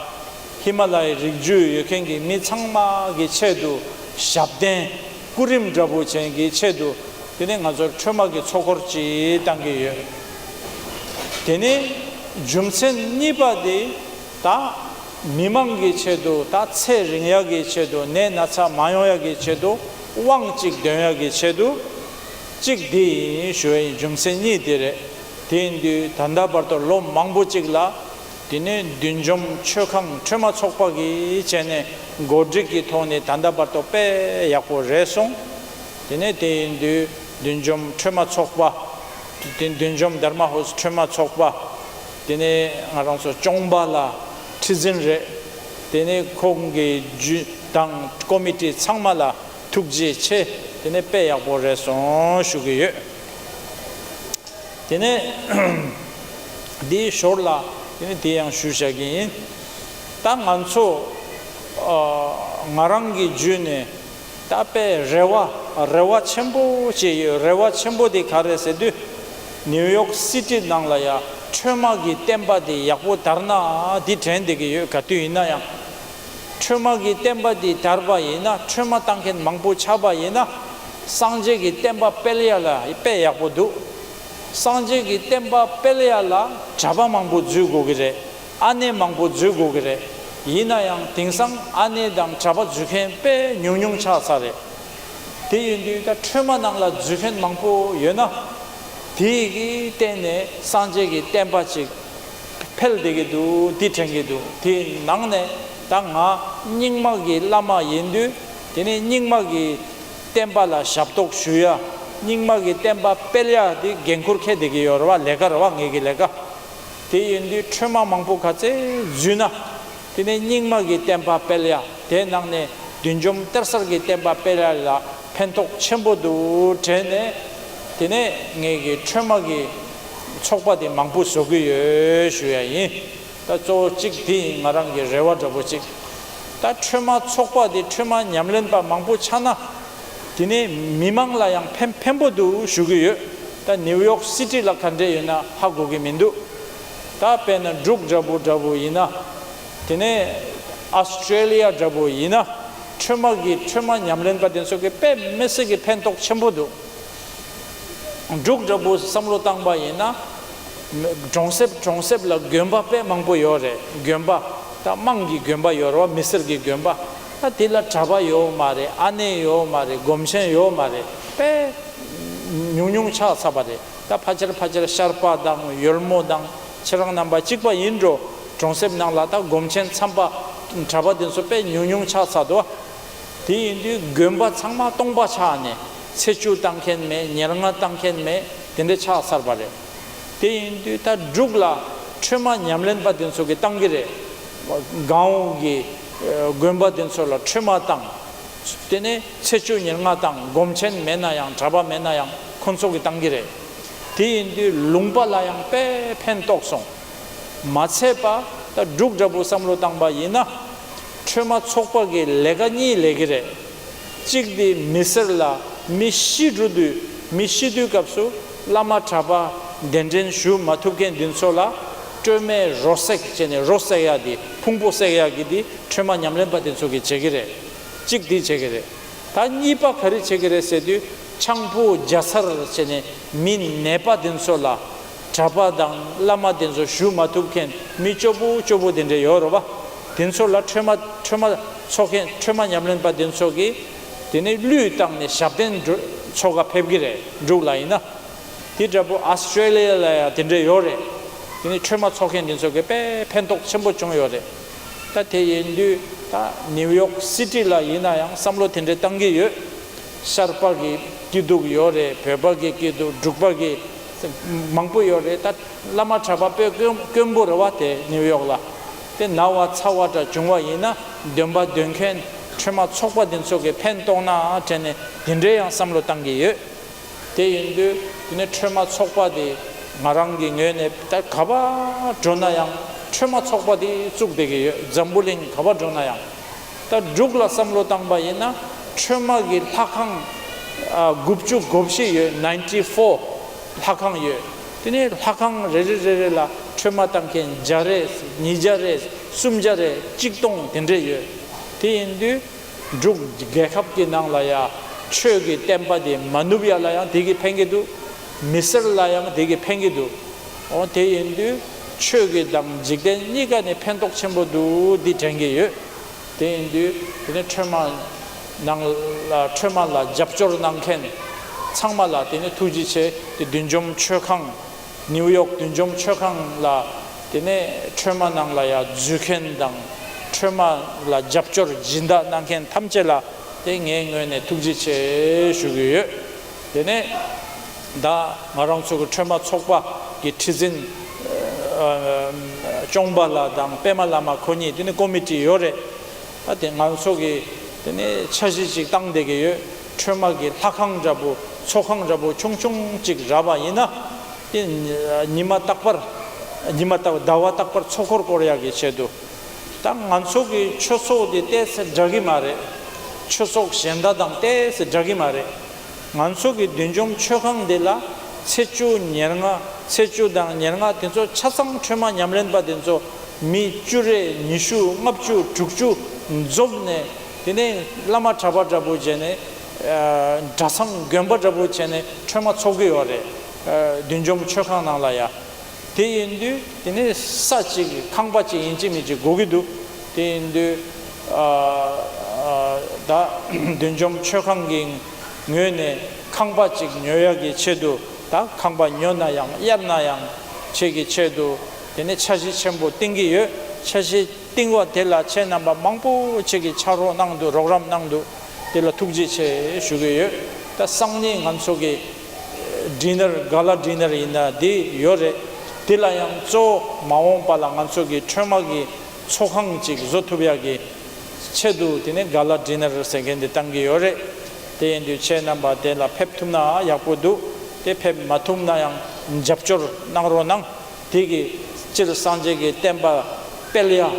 ཧི་མ་ལ་ཡའི་རི་རྒྱུད་ཡོད་མཁན་གྱི་མི་ཚང་མ་གི་ཆེད་དུ་ཞབས་བརྟན་སྐུ་རིམ་འདྲ་པོ་ཅན་གྱི་ཆེད་དུ་དེ་ནས་ང་ཚོར་ཁྲོས་མ་གི་ཚོགས་འཁོར་ཅིག་བཏང་གི་ཡོད། དེ་ནས་རྒྱུ་མཚན་གཉིས་པ་དེ་ད་ མི་མང་གི་ཆེད་དུ། ད་ཚེ་རིང་ཡག་གི་ཆེད་དུ། ནད་ན་ཚ་མ་ཡོང་ཡག་གི་ཆེད་དུ། དབང་གཅིག་འདོན་ཡག་གི་ཆེད་དུ་གཅིག་འདི་ཡིན་ཞུ་བ་ཡིན། རྒྱུ་མཚན་གཉིས་དེ་རེད། དེ་ཡིན་དུས་ད་ལྟ་བར་དུ་ལོ་མང་པོ་གཅིག་ལ། དེ་ནས་བདུད་འཇོམས་མཆོད་ཁང་ཁྲོས་མ་ཚོགས་པ་གིས་བྱས་ནས་གོ་སྒྲིག་གི་ཐོག་ནས་ད་ལྟ་བར་དུ་དཔེ་ཡག་པོ་རེད་སོང་། དེ་ནས་དེ་ཡིན་དུས་བདུད་འཇོམས་ཁྲོས་མ་ཚོགས་པ། དེ་བདུད་འཇོམས་དྷརྨ་ཧོས་ཁྲོས་མ་ཚོགས་པ། དེ་ནས་ང་རང་ཚོ་སྐྱོང་པ་ལ་ཁྲི་འཛིན་རེད། དེ་ནས་ཁོང་གི་རྒྱུད་དང་ཀོ་མི་ཊི་ཚང་མ་ལ་ཐུགས་རྗེ་ཆེ། དེ་ནས་དཔེ་ཡག་པོ་རེད་སོང་ཞུ་གི་ཡོད། དེ་ནས་འདིའི་ཞོར་ལ་དེ་ནས་དེ་ཡང་ཞུ་བྱ་གི་ཡིན། ད་ང་ཚོ་ཨ་ང་རང་གི་རྒྱུད་ནས་ད་དཔེ་རེ་བ་རེ་བ་ཆེན་པོ་བྱས་ཡོད། རེ་བ་ཆེན་པོ་དེ་ག་རེ་ཟེར་དུས། ནིའུ་ཡོག་སི་ཊི་ནང་ལ་ཡ་ཁྲོས་མ་གི་བསྟན་པ་དེ་ཡག་པོ་དར་ན་དེ་དྲན་བསྡད་ཀྱི་ཡོད། ག་དུས་ཡིན་ན་ཡང་། ཁྲོས་མ་གི་བསྟན་པ་འདི་དར་བ་ཡིན་ན། ཁྲོས་མ་བཏང་མཁན་མང་པོ་ཆགས་པ་ཡིན་ན། སངས་རྒྱས་ཀྱི་བསྟན་པ་སྤེལ་ཡ་ལ་དཔེ་ཡག་པོ་འདུག་སངས་རྒྱས་ཀྱི་བསྟན་པ་སྤེལ་ཡ་ལ་གྲྭ་པ་མང་པོ་འཛུལ་དགོས་ཀྱི་རེད། ཨ་ནེ་མང་པོ་འཛུལ་དགོས་ཀྱི་རེད། ཡིན་ན་ཡང་དེང་སང་ཨ་ནེ་དང་གྲྭ་པ་འཛུལ་མཁན་དཔེ་ཉུང་ཉུང་ཆགས་ཚར་རེད། དེ་ཡིན་དུས་ད་ཁྲོས་མ་ནང་ལ་འཛུལ་མཁན་མང་པོ་ཡོད་ན། དེ་གི་སྟེང་ནས་སངས་རྒྱས་ཀྱི་བསྟན་པ་ཅིག་འཕེལ་བསྡད་ཀྱི་འདུག་འདི་དྲན་གྱི་འདུག་དེའི་ནང་ནས་ད་ང་རྙིང་མ་གི་བླ་མ་ཡིན་དུས། དེ་ནས་རྙིང་མ་གི་བསྟན་པ་ལ་ཞབས་ཏོག་ཞུ་ཡ། རྙིང་མ་གི་བསྟན་པ་སྤེལ་ཡ་དེ་འགན་ཁུར་འཁྱེར་བསྡད་ཀྱི་ཡོད་རེད་བ། ལས་ཀ་རེད་བ། ངེད་ཀྱི་ལས་ཀ། དེ་ཡིན་དུས་ཁྲོས་མ་མང་པོ་ག་ཚད་འཛུལ་ན། དེ་ནས་རྙིང་མ་གི་བསྟན་པ་སྤེལ་ཡ། དེའི་ནང་ནས་བདུད་འཇོམས་གཏེར་གསར་གྱི་བསྟན་པ་སྤེལ་ཡ་ལ་ཕན་ཐོགས་ཆེན་པོ་འདུག་དྲན་ནས། དེ་ནས་ངེད་ཀྱི་ཁྲོས་མ་གི་ཚོགས་པ་དེ་མང་པོ་བཟོ་གི་ཡོད་ཞུ་ཡ་ཡིན། ད་གཙོ་བོ་གཅིག་དེ་ཡིན། ང་རང་གི་རེ་བ་འདྲ་པོ་གཅིག་ད་ཁྲོས་མ་ཚོགས་པ་དེ་ཁྲོས་མ་ཉམས་ལེན་པ་མང་པོ་ཆགས་ན། དེ་ནས་མི་མང་ལ་ཡང་ཕན་ཕན་པོ་འདུག་ཞུ་གི་ཡོད། ད་ནིའུ་ཡོག་སི་ཊི་ལ་ག་འདྲས་ཡོད་ན་ཧ་གོ་གི་མི་འདུག་ད་དཔེར་ན་འབྲུག་འདྲ་པོ་འདྲ་པོ་ཡིན་ན། དེ་ནས་ཨ་སི་ཊྲེ་ལི་ཡ་འདྲ་པོ་ཡིན་ན། ཁྲོས་མ་གི་ཁྲོས་མ་ཉམས་ལེན་པ་དེ་ཚོ་གི་དཔེ་མི་སྲིད་ཀྱི་ཕན་ཐོགས་ཆེན་པོ་འདུག་འབྲུག་འདྲ་པོ་བསམ་བློ་བཏང་པ་ཡིན་ན། གྲོང་གསེབ་གྲོང་གསེབ་ལ་དགོན་པ་དཔེ་མང་པོ་ཡོད་རེད། དགོན་པ། ད་དམངས་ཀྱི་དགོན་པ་ཡོད་རེད་བ། མི་སེར་གྱི་དགོན་པ། ད་དེ་ལ་གྲྭ་པ་ཡོད་མ་རེད། ཨ་ནེ་ཡོད་མ་རེད། སྒོམ་ཆེན་ཡོད་མ་རེད། དཔེ་ཉུང་ཉུང་ཆགས་ཚར་བ་རེད། ད་ཕལ་ཆེར་ཕལ་ཆེར་ཤར་པ་དང་ཡོལ་མོ་དང་ཁྱེད་རང་རྣམ་པ་གཅིག་པ་ཡིན་འགྲོ། གྲོང་གསེབ་ནང་ལ་ད་སྒོམ་ཆེན་མཚམས་པ་གྲྭ་པ་དེ་ཚོ་དཔེ་ཉུང་ཉུང་ཆགས་ཚར་འདུག་དེ་ཡིན་དུས་དགོན་པ་ཚང་མ་སྟོང་པ་ཆགས་ནས་ཚེ་བཅུད་བཏང་མཁན་མེད། ཉེར་ལྔ་བཏང་མཁན་མེད། དེ་འདྲ་ཆགས་ཚར་བ་རེད། དེ་ཡིན་དུས་ད་འབྲུག་ལ་ཁྲོས་མ་ཉམས་ལེན་པ་དེ་ཚོ་གིས་བཏང་གི་རེད། གང་འོག་གི་དགོན་པ་དེ་ཚོ་ལ་ཁྲོས་མ་བཏང་། དེ་ནས་ཚེ་བཅུད་ཉེར་ལྔ་བཏང་། སྒོམ་ཆེན་མེད་ན་ཡང་། གྲྭ་པ་མེད་ན་ཡང་། ཁོང་ཚོ་གིས་བཏང་གི་རེད། དེ་ཡིན་དུས་ལུང་པ་ལ་ཡང་དཔེ་ཕན་ཐོགས་སོང་། མ་ཚད་པ་ད་འབྲུག་འདྲ་པོ་བསམ་བློ་བཏང་པ་ཡིན་ན། ཁྲོས་མ་ཚོགས་པ་གི་ལས་ཀ་གཉིས་ལས་ཀྱི་རེད། གཅིག་དེ་མི་སེར་ལ་མི་ཤི་འགྲོ་དུས། མི་ཤི་དུས་སྐབས་སུ་བླ་མ་གྲྭ་པ་གདན་འདྲེན་ཞུ་མ་ཐུབ་མཁན་འདི་ཚོ་ལ་སྤྲོས་མེད་རོ་བསྲེགས་བྱས་ནས། རོ་བསྲེག་ཡ་དེ། ཕུང་པོ་བསྲེག་ཡ་གི་དེ་ཁྲོས་མ་ཉམས་ལེན་པ་དེ་ཚོ་གིས་བྱེད་ཀྱི་རེད། གཅིག་དེ་བྱེད་ཀྱི་རེད། ད་གཉིས་པ་ག་རེ་བྱེད་ཀྱི་རེད་ཟེར་དུས། ཆང་ཕུ་རྒྱ་ཚར་བྱས་ནས་མི་ནད་པ་དེ་ཚོ་ལ། གྲྭ་པ་དང་བླ་མ་དེ་ཚོ་ཞུ་མ་ཐུབ་མཁན་མི་སྐྱོ་པོ་སྐྱོ་པོ་དེ་འདྲ་ཡོད་རེད་བ། དེ་ཚོ་ལ་ཁྲོས་མ་ཁྲོས་མ་ཚོགས་མཁན། ཁྲོས་མ་ཉམས་ལེན་པ་དེ་ཚོ་གིས་དེ་ནས་གླུད་བཏང་ནས་ཞབས་བརྟན་འགྲོ་ཚོགས་ཀ་ཕེབས་ཀྱི་རེད། འབྲུག་ལ་ཡིན་ན། དེ་འདྲ་པོ་ཨ་སི་ཊྲེ་ལི་ཡ་ལ་ཡང་དེ་འདྲ་ཡོད་རེད། དེ་ནས་ཁྲོས་མ་ཚོགས་མཁན་དེ་ཚོ་གིས་དཔེ་ཕན་ཐོགས་ཆེན་པོ་བྱུང་ཡོད་རེད། ད་དེ་ཡིན་དུས་ད་ནིའུ་ཡོག་སི་ཊི་ལ་ཡིན་ན་ཡང་བསམ་བློ་དེ་འདྲ་བཏང་གི་ཡོད། ཤར་པ་གི་སྐྱིད་སྡུག་ཡོད་རེད། བོད་པ་གི་སྐྱིད་སྡུག་འབྲུག་པ་གི་མང་པོ་ཡོད་རེད། ད་བླ་མ་གྲྭ་པ་དཔེ་དཀོན་དཀོན་པོ་རེད་བ། དེ་ནིའུ་ཡོག་ལ་དེ་ན་བ་ཚ་བ་འདྲ་བྱུང་བ་ཡིན་ན། འདོན་པ་འདོན་མཁན་ཁྲོས་མ་ཚོགས་པ་འདི་ཚོ་གིས་ཕན་ཐོགས་ན་དྲན་ནས་དེ་འདྲའི་ཡང་བསམ་བློ་བཏང་གི་ཡོད། དེ་ཡིན་དུས་དེ་ནས་ཁྲོས་མ་ཚོགས་པ་དེ་ང་རང་གི་ངོས་ནས་ད་ག་པར་འགྲོ་ན་ཡང་ཁྲོས་མ་ཚོགས་པ་དེ་བཙུགས་བསྡད་ཀྱི་ཡོད། འཛམ་བུ་གླིང་ག་པར་འགྲོ་ན་ཡང་། ད་འབྲུག་ལ་བསམ་བློ་བཏང་པ་ཡིན་ན། ཁྲོས་མ་གི་ལྷ་ཁང་ཨ་དགུ་བཅུ་གོ་བཞི་ཡོད། ninety four ལྷ་ཁང་ཡོད། དེ་ནས་ལྷ་ཁང་རེ་རེ་རེ་རེ་ལ་ཁྲོས་མ་བཏང་མཁན་བརྒྱ་རེ། ཉིས་བརྒྱ་རེ། སུམ་བརྒྱ་རེ། གཅིག་སྟོང་དེ་འདྲས་ཡོད། དེ་ཡིན་དུས་འབྲུག་རྒྱལ་ཁབ་ཀྱི་ནང་ལ་ཡ་ཆོས་ཀྱི་བསྟན་པ་དེ་མ་ནུབ་ཡ་ལ་ཡང་དེ་གིས་ཕན་གྱི་འདུག་མི་སེར་ལ་ཡང་དེ་གིས་ཕན་གྱི་འདུག་འོ་དེ་ཡིན་དུས་ ཆོས་ཀྱི་དང་འཇིག་རྟེན་གཉིས་ཀ་ནས་ཕན་ཐོགས་ཆེན་པོ་འདུག་འདི་དྲན་གྱི་ཡོད། དེ་ཡིན་དུས་དེ་ནས་ཁྲོས་མ་ནང་ལ་ཁྲོས་མ་ལ་རྒྱབ་སྐྱོར་གནང་མཁན་ཚང་མ་ལ་དེ་ནས་ཐུགས་རྗེ་ཆེ། དེ་བདུད་འཇོམས་མཆོད་ཁང་། ནིའུ་ཡོག་བདུད་འཇོམས་མཆོད་ཁང་ལ་དེ་ནས་ཁྲོས་མ་ནང་ལ་ཡ་འཛུལ་མཁན་དང་ཁྲོས་མ་ལ་རྒྱབ་སྐྱོར་སྦྱིན་བདག་གནང་མཁན་ཐམས་ཅད་ལ་དེ་ངའི་ངོས་ནས་ཐུགས་རྗེ་ཆེ་ཞུ་གི་ཡོད། དེ་ནས་ད་ང་རང་ཚོ་གི་ཁྲོས་མ་ཚོགས་པ་གི་ཁྲི་འཛིན་ཨ་སྐྱོང་པ་ལགས་དང་པད་མ་བླ་མ་ཁོ་གཉིས་དེ་ནས་ཀོ་མི་ཊི་ཡོད་རེད། ཨ་དེ་ང་ཚོ་གི་དེ་ནས་འཆར་གཞི་ཅིག་བཏང་བསྡད་ཀྱི་ཡོད། ཁྲོས་མ་གི་ལྷ་ཁང་འདྲ་པོ་ཚོགས་ཁང་འདྲ་པོ་ཆུང་ཆུང་ཅིག་རག་པ་ཡིན་ན། དེ་ཉི་མ་རྟག་པར་ཉི་མ་རྟག་ཟླ་བ་རྟག་པར་ཚོགས་འཁོར་བསྐོར་ཡག་གི་ཆེད་དུ། ད་ང་ཚོ་གི་ཆོས་ཚོགས་དེ་ཏོག་ཙམ་འདྲ་གི་མ་རེད། ཆོས་ཚོགས་གཞན་དག་དང་ཏོག་ཙམ་འདྲ་གི་མ་རེད། ང་ཚོ་གི་བདུད་འཇོམས་མཆོད་ཁང་འདི་ལ་ཚེས་བཅུ་ཉེར་ལྔ། ཚེས་བཅུ་དང་ཉེར་ལྔ་དེ་ཚོ་ཆ་ཚང་ཁྲོས་མ་ཉམས་ལེན་པ་དེ་ཚོ་མི་བཅུ་རེ་ཉི་ཤུ་ལྔ་བཅུ་དྲུག་ཅུ་འཛོམས་ནས། དེ་ནས་བླ་མ་གྲྭ་པ་འདྲ་པོ་བྱས་ནས་ཨ་གྲྭ་ཚང་དགོན་པ་འདྲ་པོ་བྱས་ནས་ཁྲོས་མ་ཚོགས་ཀྱི་ཡོད་རེད། ཨ་བདུད་འཇོམས་མཆོད་ཁང་ནང་ལ་ཡ། དེ་ཡིན་དུས་དེ་ནས་ས་གཅིག་ཁང་པ་གཅིག་ཡིན་གཅིག་མིན་གཅིག་དགོས་ཀྱི་འདུག་དེ་ཡིན་དུས་ཨ་ཨ་ད་བདུད་འཇོམས་མཆོད་ཁང་གི་ངོས་ནས་ཁང་པ་གཅིག་ཉོ་ཡག་གི་ཆེད་དུ། ད་ཁང་པ་ཉོ་ན་ཡང་གཡར་ན་ཡང་ཆེད་ཀྱི་ཆེད་དུ་དེ་ནས་འཆར་གཞི་ཆེན་པོ་བཏིང་གི་ཡོད། འཆར་གཞི་བཏིང་བ་དེ་ལ་ཁྱེད་རྣམ་པ་མང་པོ་ཅིག་གིས་ཕྱག་རོགས་གནང་འདུག་རོགས་རམ་གནང་འདུག་དེ་ལ་ཐུགས་རྗེ་ཆེ་ཞུ་གི་ཡོད། ད་སང་ཉིན་ང་ཚོ་གི་ཌི་ནར་ག་ལ་ཌི་ནར་ཡིན་ན་དེ་ཡོད་རེད། དེ་ལ་ཡང་གཙོ་བོ་མ་འོངས་པ་ལ་ང་ཚོ་གི་ཁྲོས་མ་གི་ཚོགས་ཁང་ཅིག་བཟོ་ཐུབ་ཡག་གི་ཆེད་དུ་དེ་ནས་ག་ལ་ཌི་ནར་ཟེར་མཁན་དེ་བཏང་གི་ཡོད་རེད། དེ་ཡིན་དུས་ཁྱེད་རྣམ་པ་དེ་ལ་ཕེབས་ཐུབ་ན་ཡག་པོ་འདུག་དེ་ཕེབས་མ་ཐུབ་ན་ཡང་རྒྱབ་སྐྱོར་གནང་རོགས་གནང་། དེ་གིས་སྤྱིར་སངས་རྒྱས་ཀྱི་བསྟན་པ་སྤེལ་ཡ།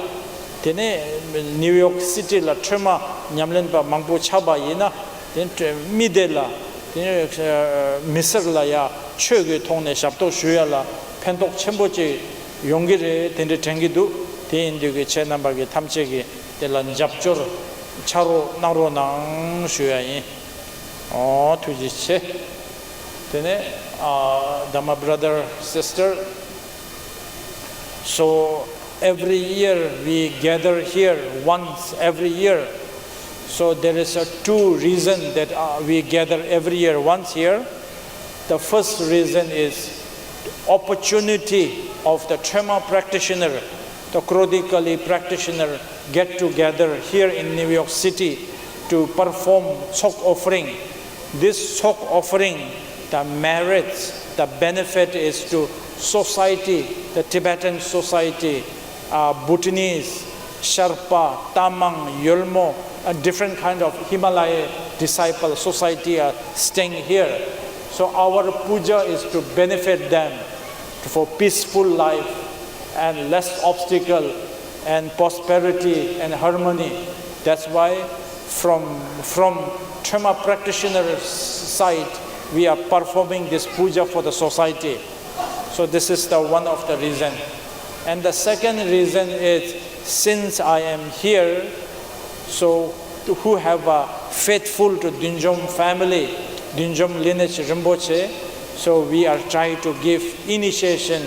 དེ་ནས་ནིའུ་ཡོག་སི་ཊི་ལ་ཁྲོས་མ་ཉམས་ལེན་པ་མང་པོ་ཆགས་པ་ཡིན་ན། དེ་མི་སྡེ་ལ་དེ་མི་སེར་ལ་ཡ་ཆོས་ཀྱི་ཐོག་ནས་ཞབས་ཏོག་ཞུ་ཡ་ལ་ཕན་ཐོགས་ཆེན་པོ་ཅིག་ཡོང་གི་རེད། དེ་འདྲ་དྲན་གྱི་འདུག་དེ་ཡིན་དུས་ཀྱི་ཁྱེད་རྣམ་པ་གི་ཐམས་ཅད་ཀྱིས་དེ་ལ་རྒྱབ་སྐྱོར་ཕྱག་རོགས་གནང་རོགས་གནང་ཞུ་ཡ་ཡིན། ཨོ་ཐུགས་རྗེ་ཆེ། དེ་ནས་ཨ་ད་my brother, sister, so every year we gather here once every year. So there is a two reason that uh, we gather every year once here. The first reason is opportunity of the Trema practitioner, the Krodikali practitioner, get together here in New York City to perform Tsok offering. This Tsok offering, the merits, the benefit is to society, the Tibetan society, uh, Bhutanese, Sherpa, Tamang, Yolmo, and different kind of Himalaya disciple society are staying here. So our puja is to benefit them for peaceful life and less obstacle and prosperity and harmony. That's why from, from Trema practitioners' side, we are performing this puja for the society. So this is the one of the reason. And the second reason is, since I am here, so who have a faithful to Dunjom family, Dunjom lineage Rinpoche, so we are trying to give initiation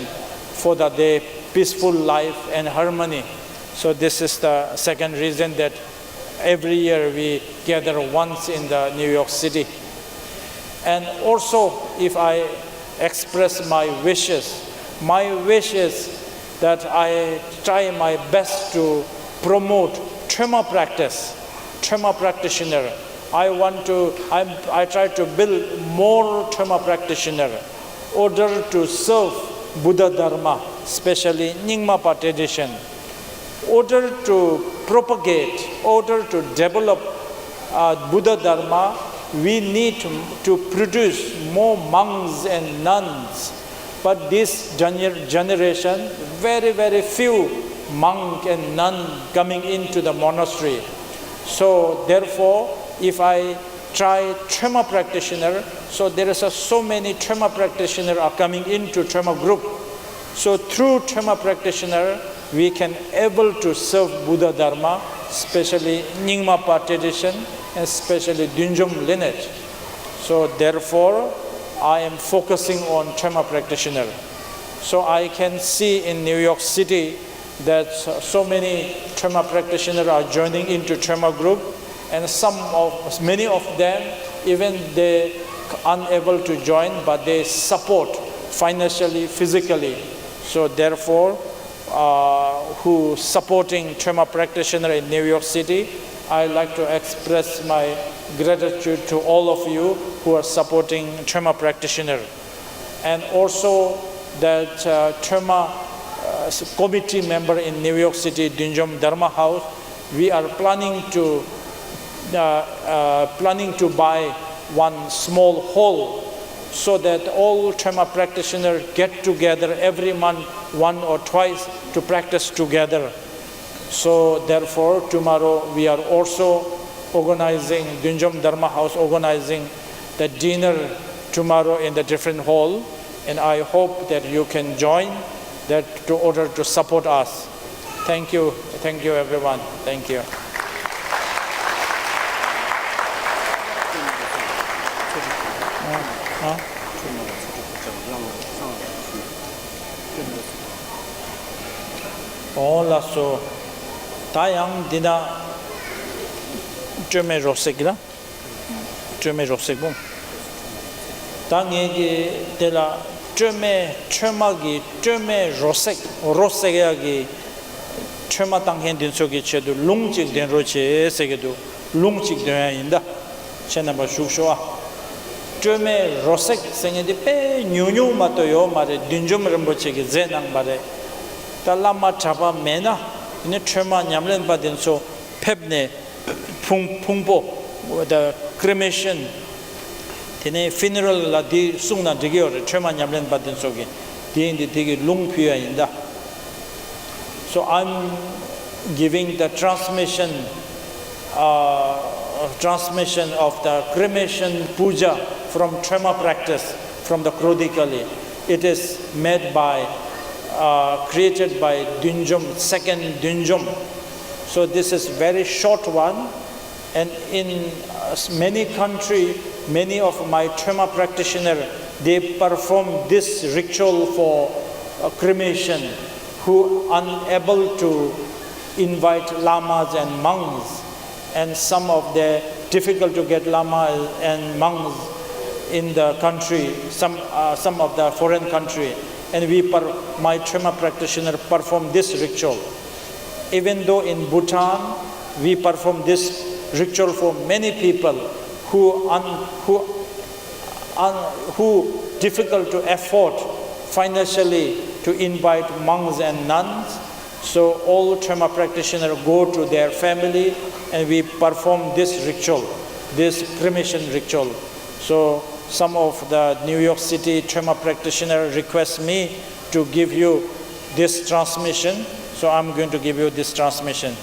for the, their peaceful life and harmony. So this is the second reason that every year we gather once in the New York City. And also, if I express my wishes, my wish is that I try my best to promote Trema practice, Trema practitioner. I want to, I'm, I try to build more Trema practitioner order to serve Buddha Dharma, especially Nyingmapa tradition. Order to propagate, order to develop uh, Buddha Dharma, we need to, to produce more monks and nuns. But this gener- generation, very, very few monk and nun coming into the monastery. So therefore, if I try Trema practitioner, so there is a, so many Trema practitioner are coming into Trema group. So through Trema practitioner, we can able to serve Buddha Dharma, especially Nyingmapa tradition, and especially Dunjom lineage. So therefore, I am focusing on Trema practitioner. So I can see in New York City that so many trauma practitioners are joining into trauma group, and some of, many of them, even they unable to join, but they support financially, physically. So therefore, uh, who supporting trauma practitioner in New York City, I like to express my gratitude to all of you who are supporting trauma practitioner. And also that, uh, trauma, uh, committee member in New York City, Dunjom Dharma House, we are planning to, uh, uh, planning to buy one small hall so that all trauma practitioners get together every month, one or twice, to practice together. So therefore, tomorrow we are also organizing, Dunjom Dharma House organizing the dinner tomorrow in the different hall, and I hope that you can join that to order to support us. Thank you, thank you everyone, thank you. འོང་ལགས་སོ། ད་ཡང་འདི་ན་སྤྲོས་མེད་རོ་བསྲེགས་ལ། སྤྲོས་མེད་རོ་བསྲེགས་པོ། ད་ངས་ཀྱི་དེ་ལ་སྤྲོས་མེད་ཁྲོས་མ་གི་སྤྲོས་མེད་རོ་བསྲེགས་རོ་བསྲེགས་ཡག་གི་ཁྲོས་མ་བཏང་མཁན་འདི་ཚོ་གི་ཆེད་དུ་རླུང་གཅིག་འདོན་རོགས་བྱེད་ཟེར་གི་འདུག་རླུང་གཅིག་འདོན་ཡ་ཡིན་ད། ཁྱེད་རྣམ་པ་བཞུགས་ཤོག་ཨ། སྤྲོས་མེད་རོ་བསྲེགས་ཟེར་མཁན་འདི་དཔེ་ཉུང་ཉུང་མ་གཏོགས་ཡོད་མ་རེད། བདུད་འཇོམས་རིན་པོ་ཆེ་གིས་མཛད་གནང་བ་རེད། ད་བླ་མ་གྲྭ་པ་མེད་ན་དེ་ནི་ཁྲོས་མ་ཉམས་ལེན་པ་འདི་ཚོ་ཕེབས་ནས་ཕུང་ཕུང་པོ་the cremation དེ་ནས་funeral ལ་འདི་གསུངས་ན་འགྲིག་གི་ཡོད་རེད། ཁྲོས་མ་ཉམས་ལེན་པ་འདི་ཚོ་གི་འདི་ཡིན་འདི་འདི་གི་རླུང་ཕུལ་ཡ་ཡིན་ད། So I'm giving the transmission, uh, transmission of the cremation puja from trauma practice from the Krodhi Kali. It is made by, uh, created by Dunjom, second Dunjom. So this is very short one. And in, uh, many country, many of my trauma practitioner, they perform this ritual for, uh, cremation, who unable to invite lamas and monks, and some of the difficult to get lama and monks in the country, some, uh, some of the foreign country, and we per-, my trauma practitioner perform this ritual. Even though in Bhutan, we perform this ritual for many people who un-, who un-, who difficult to afford financially to invite monks and nuns. So all trauma practitioners go to their family and we perform this ritual, this cremation ritual. So some of the New York City trauma practitioner request me to give you this transmission, so I'm going to give you this transmission.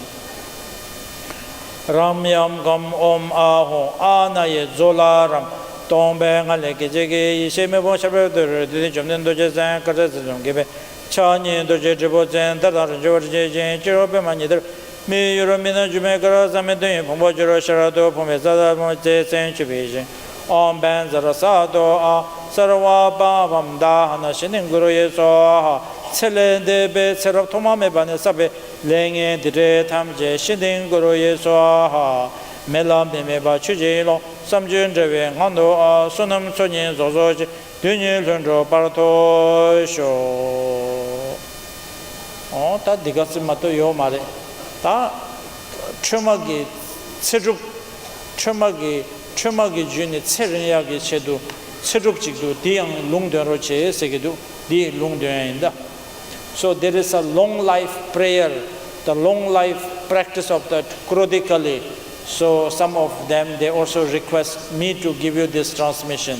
རཾ་ཡཾ་གཾ་ཨོཾ་ཨཱཿཧཱུྃ། ཨཱཿནཱ་ཡེ་ཛྭཱ་ལ་རཾ། སྟོང་པའི་ངང་ལས་སྐད་ཅིག་གིས་ཡེ་ཤེས་མེ་དཔུང་ཤར་བའི་མཐུས། བདུད་འཇོམས་ནི་རྡོ་རྗེ་འཛིན། དཀར་རྩེ་རྩེ་གདོང་གི་བུ། ཕྱག་གཉིས་རྡོ་རྗེ་དྲིལ་བུ་འཛིན། མཐའ་དང་རིན་ཆེན་དབྱིག་གཉེན་ཅན། སྤྱི་བོར་པདྨ་ཉི་ཟླ་ར། མི་ཡུལ་མི་སྣང་སྒྱུ་མའི་སྐུ་རབ་གསང་བའི་དོན་ཡོད་ཕུང་པོ་བཅུ་རུ་ཤར་དུ་ཕུང་བའི་རྩ་དང་ཕུང་པོ་རྩེ་མཚན་བཅུ་པའི་ཞིང་། ཨོཾ་བཛྲ་སཏྭ་ཨ་སརྦ་པཱ་པཾ་དཱ་ཧ་ན་ཤི་ནིཾ་གུ་རུ་ཡེ་སྭཱ་ཧཱ། ཚེ་ལས་འདས་པའི་ཚེ་རབས་ཐོག་མ་མེད་པ་ནས་བསགས་པའི་ལས་ངན་སྡིག་སྒྲིབ་ཐམས་ཅད་ཤི་ནིཾ་གུ་རུ་ཡེ་སྭཱ་ཧཱ། མེ་ལ་མི་དམིགས་པ་ཆོས་ཀྱི་ཡིད་བློ་བསམ་བརྗོད་བྲལ་བའི་ངང་དུ་ཨ་བསོད་ནམས་ཚོགས་གཉིས་རྫོགས་སོ་ཅི། དུས་གཉིས་ལྷུན་གྲུབ་བར་དུ་ཤོག། འོ་ད་འདི་ག་ཙམ་མ་གཏོགས་ཡོད་མ་རེད། ད་ཁྲོས་མ་གི་ཚེ་སྒྲུབ། ཁྲོས་མ་གི་ཁྲོས་མ་གི་རྒྱུད་ནི་ཚེ་རིང་ཡག་གི་ཆེད་དུ་ཚེ་སྒྲུབ་ཅིག་འདུག་འདི་ཡང་ལུང་འདོན་རོགས་བྱེད་ཟེར་གི་འདུག་འདི་ཡི་ལུང་འདོན་ཡ་ཡིན་ད། So there is a long life prayer, the long life practice of the Krodhi Kali. So some of them, they also request me to give you this transmission.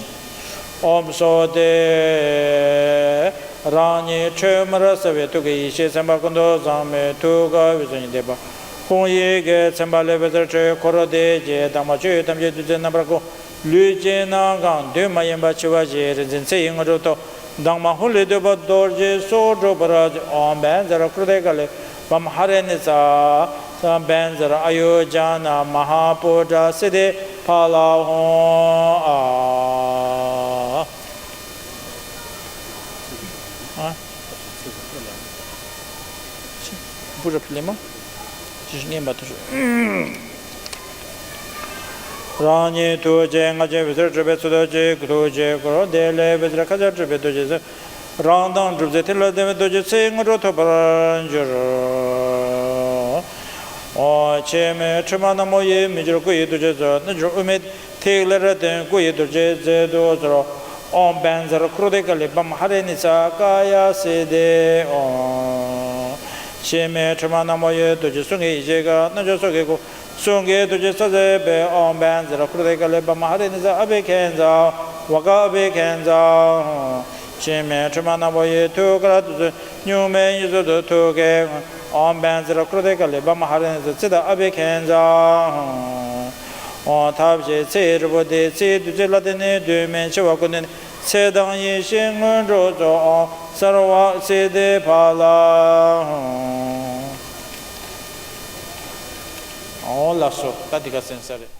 ཨོཾ་སྭ་སྟི། རང་ཉིད་ཁྲོས་མར་གསལ་བའི་ཐུགས་ཀྱི་ཡེ་ཤེས་སེམས་དཔའ་ཀུན་ཏུ་བཟང་མོའི་ཐུགས་ཀ་འོད་ཟེར་ཉི་ཟླའི་བ། ཧཱུྃ་ཡི་གེ་མཚན་པ་ལས་བཛྲ་ཁྲོ་བོའི་འཁོར་ལོ་དེ་རྗེས་དྭངས་མ་ཆོས་ཐམས་ཅད་བདུད་རྩིའི་རྣམ་པར་བཀུག་ལུས་ཅན་རྣམས་ཀྱང་འདུས་མ་ཡིན་པ་འཆི་བ་ཞི་རིག་འཛིན་ཚེ་ཡི་དངོས་གྲུབ་ཐོབ། དྭངས་མ་ཧཱུྃ་ལས་བཏུས་པ་རྡོ་རྗེའི་སྲོག་འཕྲོག་པར་བགྱི། ཨོཾ་བཛྲ་ཀྲོ་ཏ་ཀ་ལི་བཾ་ཧ་ར་ནི་ཙ། བཛྲ་ཨ་ཡུ་ཛྙཱ་ན་མ་ཧཱ་པུ་ཏྲ་སིདྡྷི་ཕ་ལ་ཧཱུྃ་ཨཱཿ། རབ་ལེ་མ། ཅི་ཞིག་ངེས་པ་ཐུགས་སུ། རང་ཉིད་ཐུགས་རྗེ་ལྔ་བརྒྱའི་འོད་ཟེར་སྤྲུལ་པའི་ཚུལ་དུ་གཅིག་ཐུགས་རྗེ་འཁོར་དེ་ལས་འོད་ཟེར་མཁའ་ཁྱབ་སྤྲུལ་པའི་རྡོ་རྗེ་སེམས། རང་དང་སྒྲུབ་ཚུལ་ཐིག་ལེར་ལྡན་པའི་རྡོ་རྗེ་ཚེའི་དངོས་གྲུབ་ཐོབ་པར་འགྱུར། འོ། འཆི་མེད་ཕྲེང་བ་ནག་མོ་ཡི། མི་འགྱུར་སྐུ་ཡི་རྡོ་རྗེ་རྩལ། རྣལ་འབྱོར་དབུ་མའི་ཐིག་ལེར་ལྡན། སྐུ་ཡི་རྡོ་རྗེ་རྩལ་དུ་གསོལ། ཨོཾ་བཛྲ་ཀྲོ་ཏ་ཀ་ལི་བྷྲཱ་མ་ཧ་ར་ནི་ཙ་ཀཱ་ཡ་སིདྡྷི་ཧཱུྃ། འཆི་མེད་ཕྲེང་བ་ནག་མོ་ཡི། རྡོ་རྗེ་གསུང་གི་ཡེ་ཤེས་ཀྱི། རྣལ་འབྱོར་ཚོགས་ཀྱི་སྐུ། གསུང་གི་རྡོ་རྗེ་རྩལ་མཛད་པའི། ཨོཾ་བཛྲ་ཀྲོ་ཏ་ཀ་ལི་བྷྲཱ་མ་ཧ་ར་ནི་ཙ་ཨ་བྷི་ཥིཉྩ་ཝཱ་ཀ་ཨ་བྷི་ཥིཉྩ་ཧཱུྃ། འཆི་མེད་ཕྲེང་བ་ནག་པོ་ཡི། ཐུགས་ཀར་རྡོ་རྗེ་གཉུག་མའི་གཉིས་སུ་འདུས། ཐུགས་ཀའི་ཨོཾ་བཛྲ་ཀྲོ་ཏ་ཀ་ལི་བྷྲཱ་མ་ཧ་ར་ནི་ཙ་ཙིཏྟ་ཨ་བྷི་ཥིཉྩ་ཧཱུྃ། ཐབས་ཤེས་ཚེའི་རི་བོ་འདི། ཚེའི་བདུད་རྩི་ལ་བརྟེན་ནས། དུས་མིན་འཆི་བ་ཀུན་ནས། ཚེ་དང་ཡེ་ཤེས་དངོས་གྲུབ་སྩོལ། ཨོཾ་སརྦ་སིདྡྷི་ཕ་ལ་ཧཱུྃ། ཨོ་ལགས་སོ། ད་འདི་ག་ཟིན་ས་རེད།